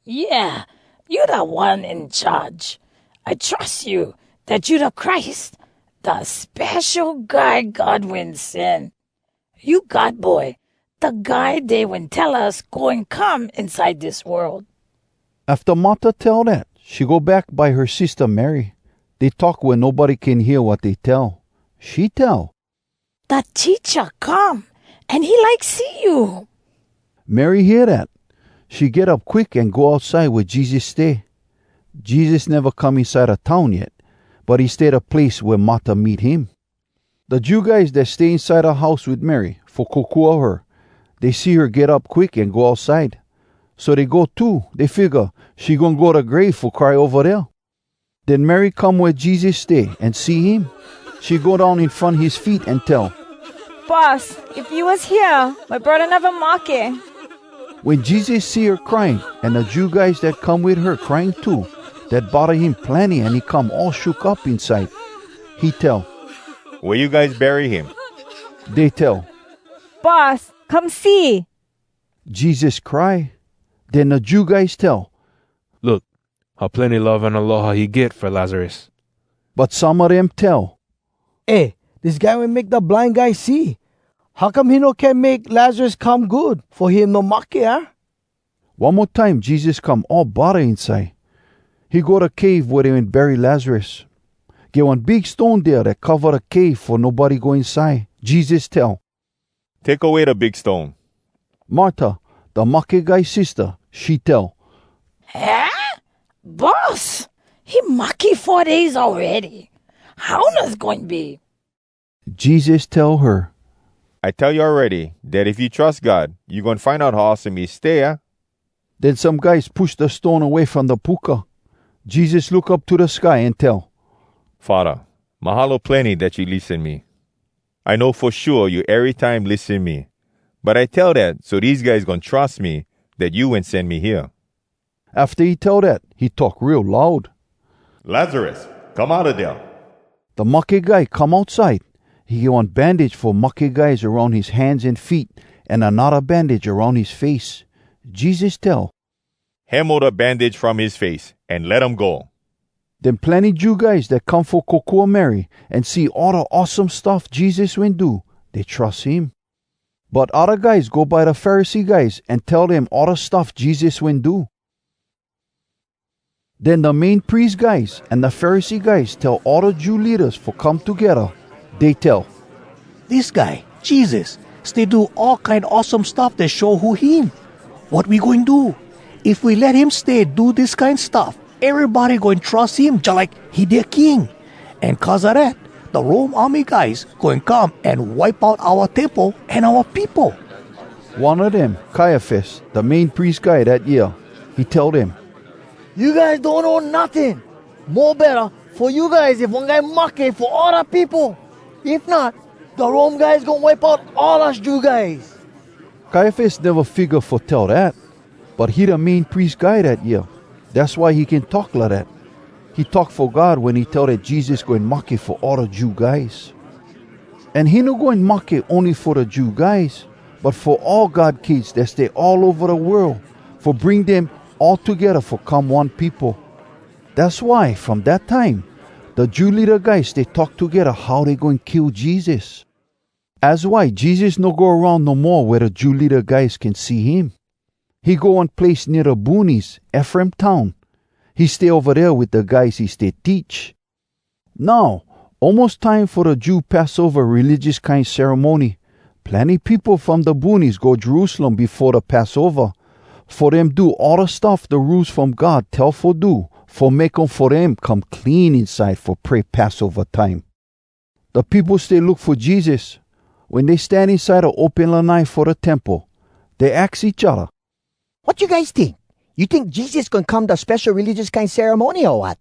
"Yeah, you Da One In Charge. I trus you dat you da Christ, da Spesho Guy God Wen Sen. You God Boy, da guy dey wen tell us goin come inside dis world." Afta Marta tell dat, she go back by her sista Mary. Dey talk wea nobody can hear wat dey tell. She tell, "Da Teacha come, an he like see you." Mary hear dat. She get up quick an go outside wea Jesus stay. Jesus neva come inside da town yet, but he stay da place wea Marta meet him. Da Jew guys dat stay inside da house wit Mary fo kokua her, dey see her get up quick an go outside. So dey go too, dey figga she goin go da grave fo cry ova dea. Den Mary come wea Jesus stay an see him. She go down in front his feet an tell, "Boss, if you was hea, my braddah neva mahke." Wen Jesus see her crying, an da Jew guys dat come wit her crying too, dat bodda him plenny an he come all shook up inside. He tell, "Wea you guys bury him?" Dey tell, "Boss, come see!" Jesus cry. Den da Jew guys tell, "Look how plenny love an aloha he get fo Lazarus." But some a dem tell, "Eh, dis guy wen make da blind guy see. How come he no can make Lazarus come good fo him no mahke, aah?" One mo time Jesus come all bodda inside. He go da cave wea dey wen bury Lazarus. Get one big stone dea dat cova da cave fo nobody go inside. Jesus tell, "Take away da big stone." Marta, da mahke guy sistah, she tell, "Eh? Boss, he mahke four days awready. How dis goin be?" Jesus tell her, "I tell you awready dat if you trus God, you goin find out how awesome he stay, ah." Den some guys push da stone away from da puka. Jesus look up to da sky an tell, "Faddah, mahalo plenny dat you lissen me. I know fo shua you erytime lissen me, but I tell dat so dese guys goin trus me dat you wen sen me hea." Afta he tell dat, he talk real loud, "Lazarus, come outa dea!" Da mahke guy come outside. He get one bandage fo mahke guys aroun his hands an feet, an anodda bandage aroun his face. Jesus tell, "Hemo da bandage from his face, an let him go." Den plenny Jew guys dat come fo kokua Mary an see all da awesome stuff Jesus wen do, dey trus him. But odda guys go by da Pharisee guys an tell dem all da stuff Jesus wen do. Den da Main Pries guys an da Pharisee guys tell all da Jew leadas fo come togedda. Dey tell, "Dis guy, Jesus, stay do all kine awesome stuff dat show who him. Wat we goin do? If we let him stay do dis kine stuff, erybody goin trus him jalike he dea king. An cuz a dat, da Rome army guys goin come an wipe out oua temple an oua peopo." One a dem, Caiaphas, da Main Pries guy dat year, he tell dem, "You guys donno notting! Mo betta fo you guys if one guy mahke fo all da peopo! If not, da Rome guys goin wipe out all us Jew guys!" Caiaphas neva figga fo tell dat, but he da Main Pries guy dat year. Dass why he can talk lidat. He talk fo God wen he tell dat Jesus goin mahke fo all da Jew guys. An he no goin mahke ony fo da Jew guys, but fo all God kids dat stay all ova da world, fo bring dem all togedda fo come one peopo. Dass why, from dat time, da Jew leada guys stay talk togedda how dey goin kill Jesus. Az why Jesus no go aroun no moa wea da Jew leada guys can see him. He go one place nea da boonies, Efraim town. He stay ova dea wit da guys he stay teach. Now, almos time fo da Jew Passova religious kine ceremony. Plenny peopo from da boonies go Jerusalem befo da Passova, fo dem do all da stuff da Rules From God tell fo do, fo make um fo dem come clean inside fo pray Passova time. Da peopo stay look fo Jesus. Wen dey stan inside da open lanai fo da temple, dey aks each odda, "Wat you guys tink? You tink Jesus goin come da spesho religious kine ceremony, o wat?"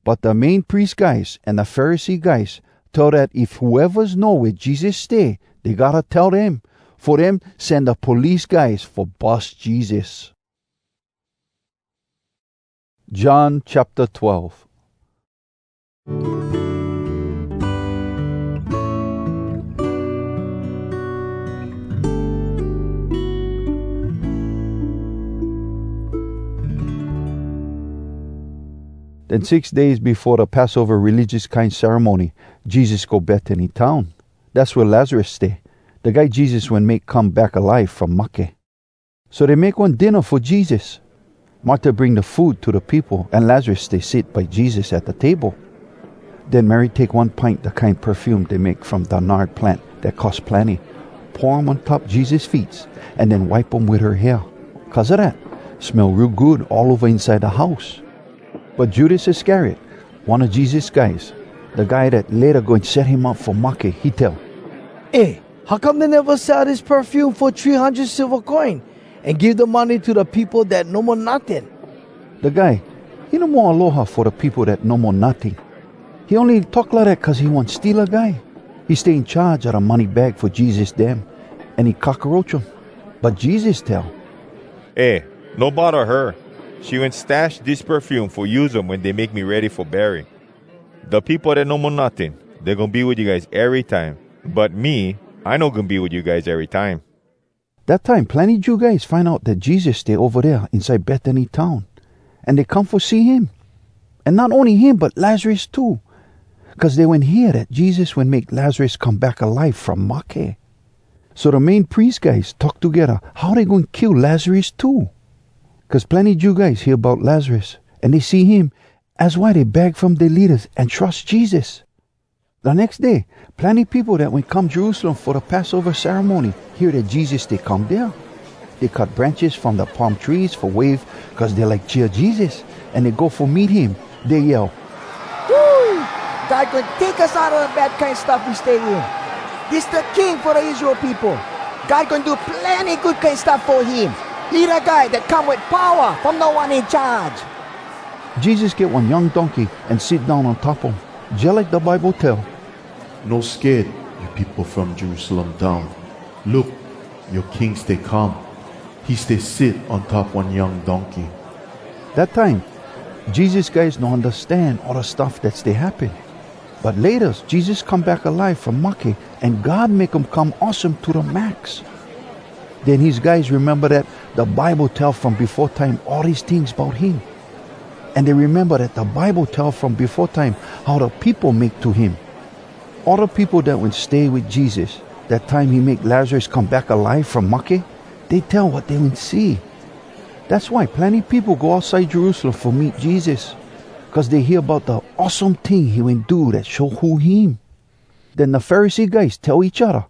But da Main Pries guys an da Pharisee guys tell dat if whoevas know wea Jesus stay, dey gotta tell dem, fo dem sen da police guys fo bus Jesus. John chapter twelve. Den six days befo da Passova religious kine ceremony, Jesus go Betany town. Dass wea Lazarus stay, da guy Jesus wen make come back alive from mahke. So dey make one dinna fo Jesus. Marta bring da food to da peopo, an Lazarus stay sit by Jesus at da table. Den Mary take one pint da kine perfume dey make from da nard plant dat cos plenny, pour um on top Jesus feets, an den wipe um wit her hair. Cuz a dat, smell real good all ova inside da house. But Judas Iscariot, one a Jesus guys, da guy dat layta goin set him up fo mahke, he tell, "Eh, how come dey neva sell dis perfume fo three hundred silva coin, an give da money to da peopo dat no mo notting?" Da guy, he no mo aloha fo da peopo dat no mo notting. He ony talk lidat cuz he one steala guy. He stay in charge a da money bag fo Jesus dem, an he cockroach um. But Jesus tell, "Eh, no bodda her. She wen stash dis perfume fo use um wen dey make me ready fo bury. Da peopo dat no mo notting, dey goin be wit you guys erytime. But me, I no goin be wit you guys erytime." Dat time plenny Jew guys find out dat Jesus stay ova dea inside Betany town, an dey come fo see him. An not ony him, but Lazarus too, cuz dey wen hear dat Jesus wen make Lazarus come back alive from mahke. So da Main Pries guys talk togedda how dey goin kill Lazarus too. Cuz plenny Jew guys hear bout Lazarus, an dey see him Az why dey bag from dea leadas an trus Jesus. Da nex day, plenny peopo dat wen come Jerusalem fo da Passova ceremony hear dat Jesus stay come dea. Dey cut branches from da palm trees fo wave cuz dey like cheer Jesus, an dey go fo meet him. Dey yell, "Woo! God goin take us outa da bad kine stuff we stay in. Dis da King fo da Israel peopo. God goin do plenny good kine stuff fo him. He da guy dat come wit powa from Da One In Charge." Jesus get one young donkey an sit down on top um, jalike da Bible tell, "No sked, you peopo from Jerusalem town. Look, yoa King stay come. He stay sit on top one young donkey." Dat time, Jesus guys no undastan all da stuff dat stay happen. But laytas, Jesus come back alive from mahke, an God make um come awesome to da max. Den his guys rememba dat da Bible tell from befo time all dis tings bout him. An dey rememba dat da Bible tell from befo time how da peopo make to him. All da peopo dat wen stay wit Jesus dat time he make Lazarus come back alive from mahke, dey tell wat dey wen see. Dass why plenny peopo go outside Jerusalem fo meet Jesus, cuz dey hear bout da awesome ting he wen do dat show who him. Den da Pharisee guys tell each odda,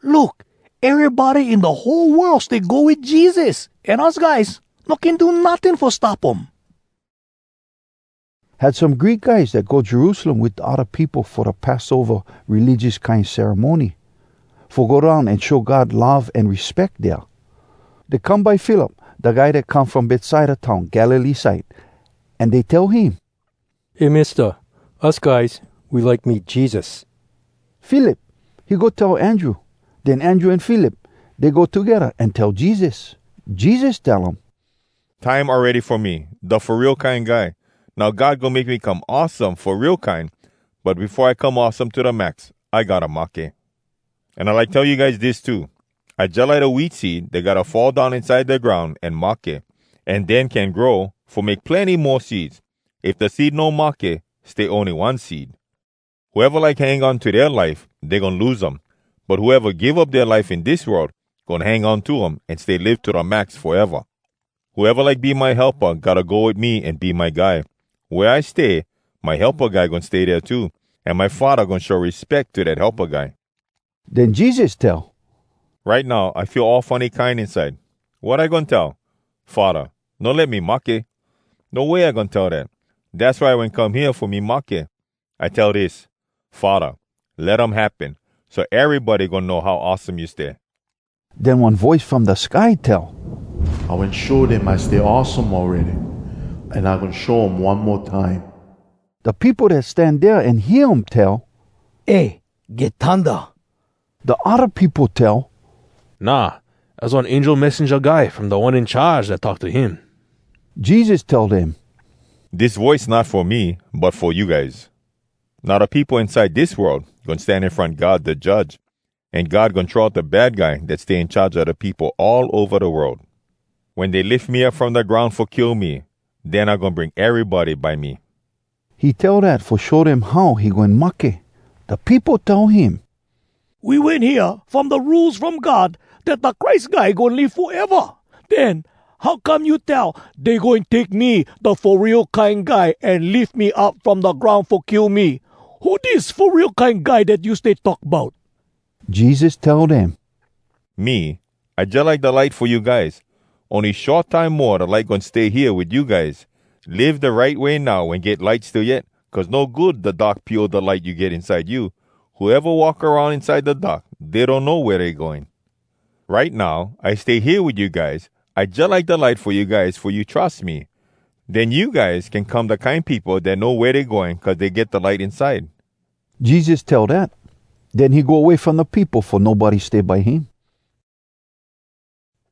"Look, erybody in da whole world stay go wit Jesus, an us guys no can do notting fo stop um." Had some Greek guys dat go Jerusalem wit da odda peopo fo da Passova religious kine ceremony, fo go down an show God love an respeck dea. Dey come by Philip, da guy dat come from Betsaida town, Galilee side, an dey tell him, "Eh, Mista, us guys, we like meet Jesus." Philip, he go tell Andrew. Den Andrew an Philip, dey go togedda an tell Jesus. Jesus tell um, "Time awready fo me, da Fo Real Kine Guy. Now God goin make me come awesome fo real kine, but befo I come awesome to da max, I gotta mahke. An I like tell you guys dis too. I jalike da wheat seed dat gotta fall down inside da groun an mahke, an den can grow fo make plenny mo seeds. If da seed no mahke, stay ony one seed. Whoeva like hang on to dea life, dey goin lose um. But whoeva give up dea life in dis world, goin hang on to um an stay live to da max foeva. Whoeva like be my helpa gotta go wit me an be my guy. Wea I stay, my helpa guy goin stay dea too, an my Faddah goin show respeck to dat helpa guy." Den Jesus tell, "Right now, I feel all funny kine inside. Wat I goin tell? 'Faddah, no let me mahke'? No way I goin tell dat. Dass why I wen come hea fo me mahke. I tell dis, 'Faddah, let um happen, so erybody goin know how awesome you stay.'" Den one voice from da sky tell, "I wen show dem I stay awesome awready, an I goin show um one mo time." Da peopo dat stan dea an hear um tell, "Eh, get tanda!" Da odda peopo tell, "Nah, az one angel messenja guy from Da One In Charge dat talk to him." Jesus tell dem, "Dis voice not fo me, but fo you guys. Now da peopo inside dis world goin stan in front God da Judge, an God goin throw out da bad guy dat stay in charge a da peopo all ova da world. Wen dey lif me up from da groun fo kill me, den I goin bring erybody by me." He tell dat fo show dem how he goin mahke. Da peopo tell him, "We wen hear from da Rules From God dat da Christ Guy goin live foeva. Den, how come you tell, 'Dey goin take me, da Fo Real Kine Guy, an lif me up from da groun fo kill me'? Who dis Fo Real Kine Guy dat you stay talk bout?" Jesus tell dem, "Me, I jalike da light fo you guys. Ony short time moa da light goin stay hea wit you guys. Live da right way now an get light still yet, cuz no good da dark pio da light you get inside you. Whoeva walk aroun inside da dark, dey donno wea dey going. Right now, I stay hea wit you guys. I jalike da light fo you guys fo you trus me. Den you guys can come da kine peopo dat know wea dey going cuz dey get da light inside." Jesus tell dat. Den he go way from da peopo fo nobody stay by him.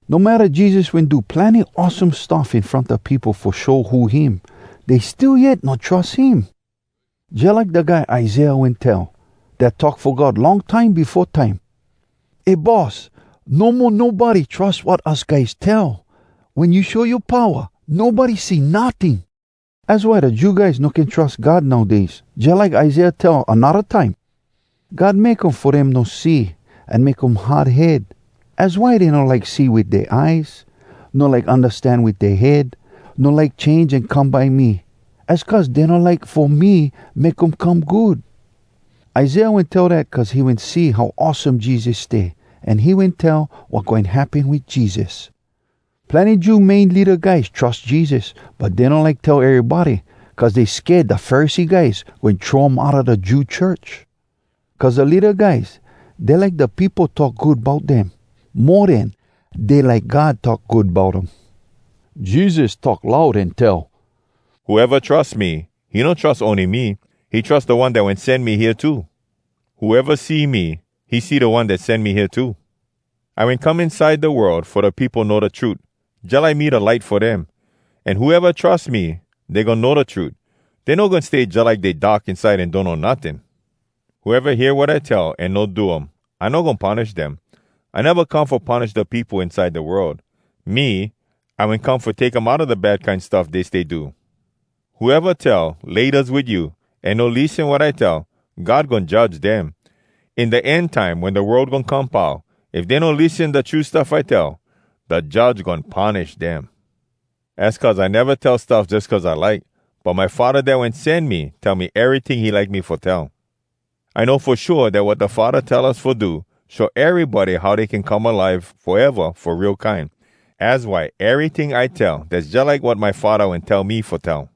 No matta Jesus wen do plenny awesome stuff in front da peopo fo show who him, dey still yet no trus him. Jalike da guy Isaiah wen tell, dat talk fo God long time befo time, "Eh, Boss, no mo nobody trus wat us guys tell. Wen you show yoa powa, nobody see notting." Az why da Jew guys no can trus God nowdays, jalike Isaiah tell anodda time. God make um fo dem no see, an make um hard head. Az why dey no like see wit dea eyes, no like undastan wit dea head, no like change an come by me, Az cuz dey no like fo me make um come good. Isaiah wen tell dat cuz he wen see how awesome Jesus stay, an he wen tell wat goin happen wit Jesus. Plenny Jew main leada guys trus Jesus, but dey no like tell erybody, cuz dey sked da Pharisee guys goin throw um outa da Jew church. Cuz da leada guys, dey like da peopo talk good bout dem, mo den dey like God talk good bout um. Jesus talk loud an tell, "Whoeva trus me, he no trus ony me, he trus da One dat wen sen me hea too. Whoeva see me, he see da One dat sen me hea too. I wen come inside da world fo da peopo know da trut, jalike me da light fo dem. An whoeva trus me, dey goin know da trut. Dey no goin stay jalike dey dark inside an donno notting. Whoeva hear wat I tell an no do um, I no goin punish dem. I neva come fo punish da peopo inside da world. Me, I wen come fo take um outa da bad kine stuff dey stay do. Whoeva tell, ‘Laytas wit you,’ an no lissen wat I tell, God goin judge dem. In da end time, wen da world goin come pau, if dey no lissen da true stuff I tell, da Judge goin punish dem. Az cuz I neva tell stuff jus cuz I like, but my Faddah dat wen sen me tell me eryting he like me fo tell. I know fo shua dat wat da Faddah tell us fo do show erybody how dey can come alive foeva fo real kine. Az why eryting I tell, dass jalike wat my Faddah wen tell me fo tell.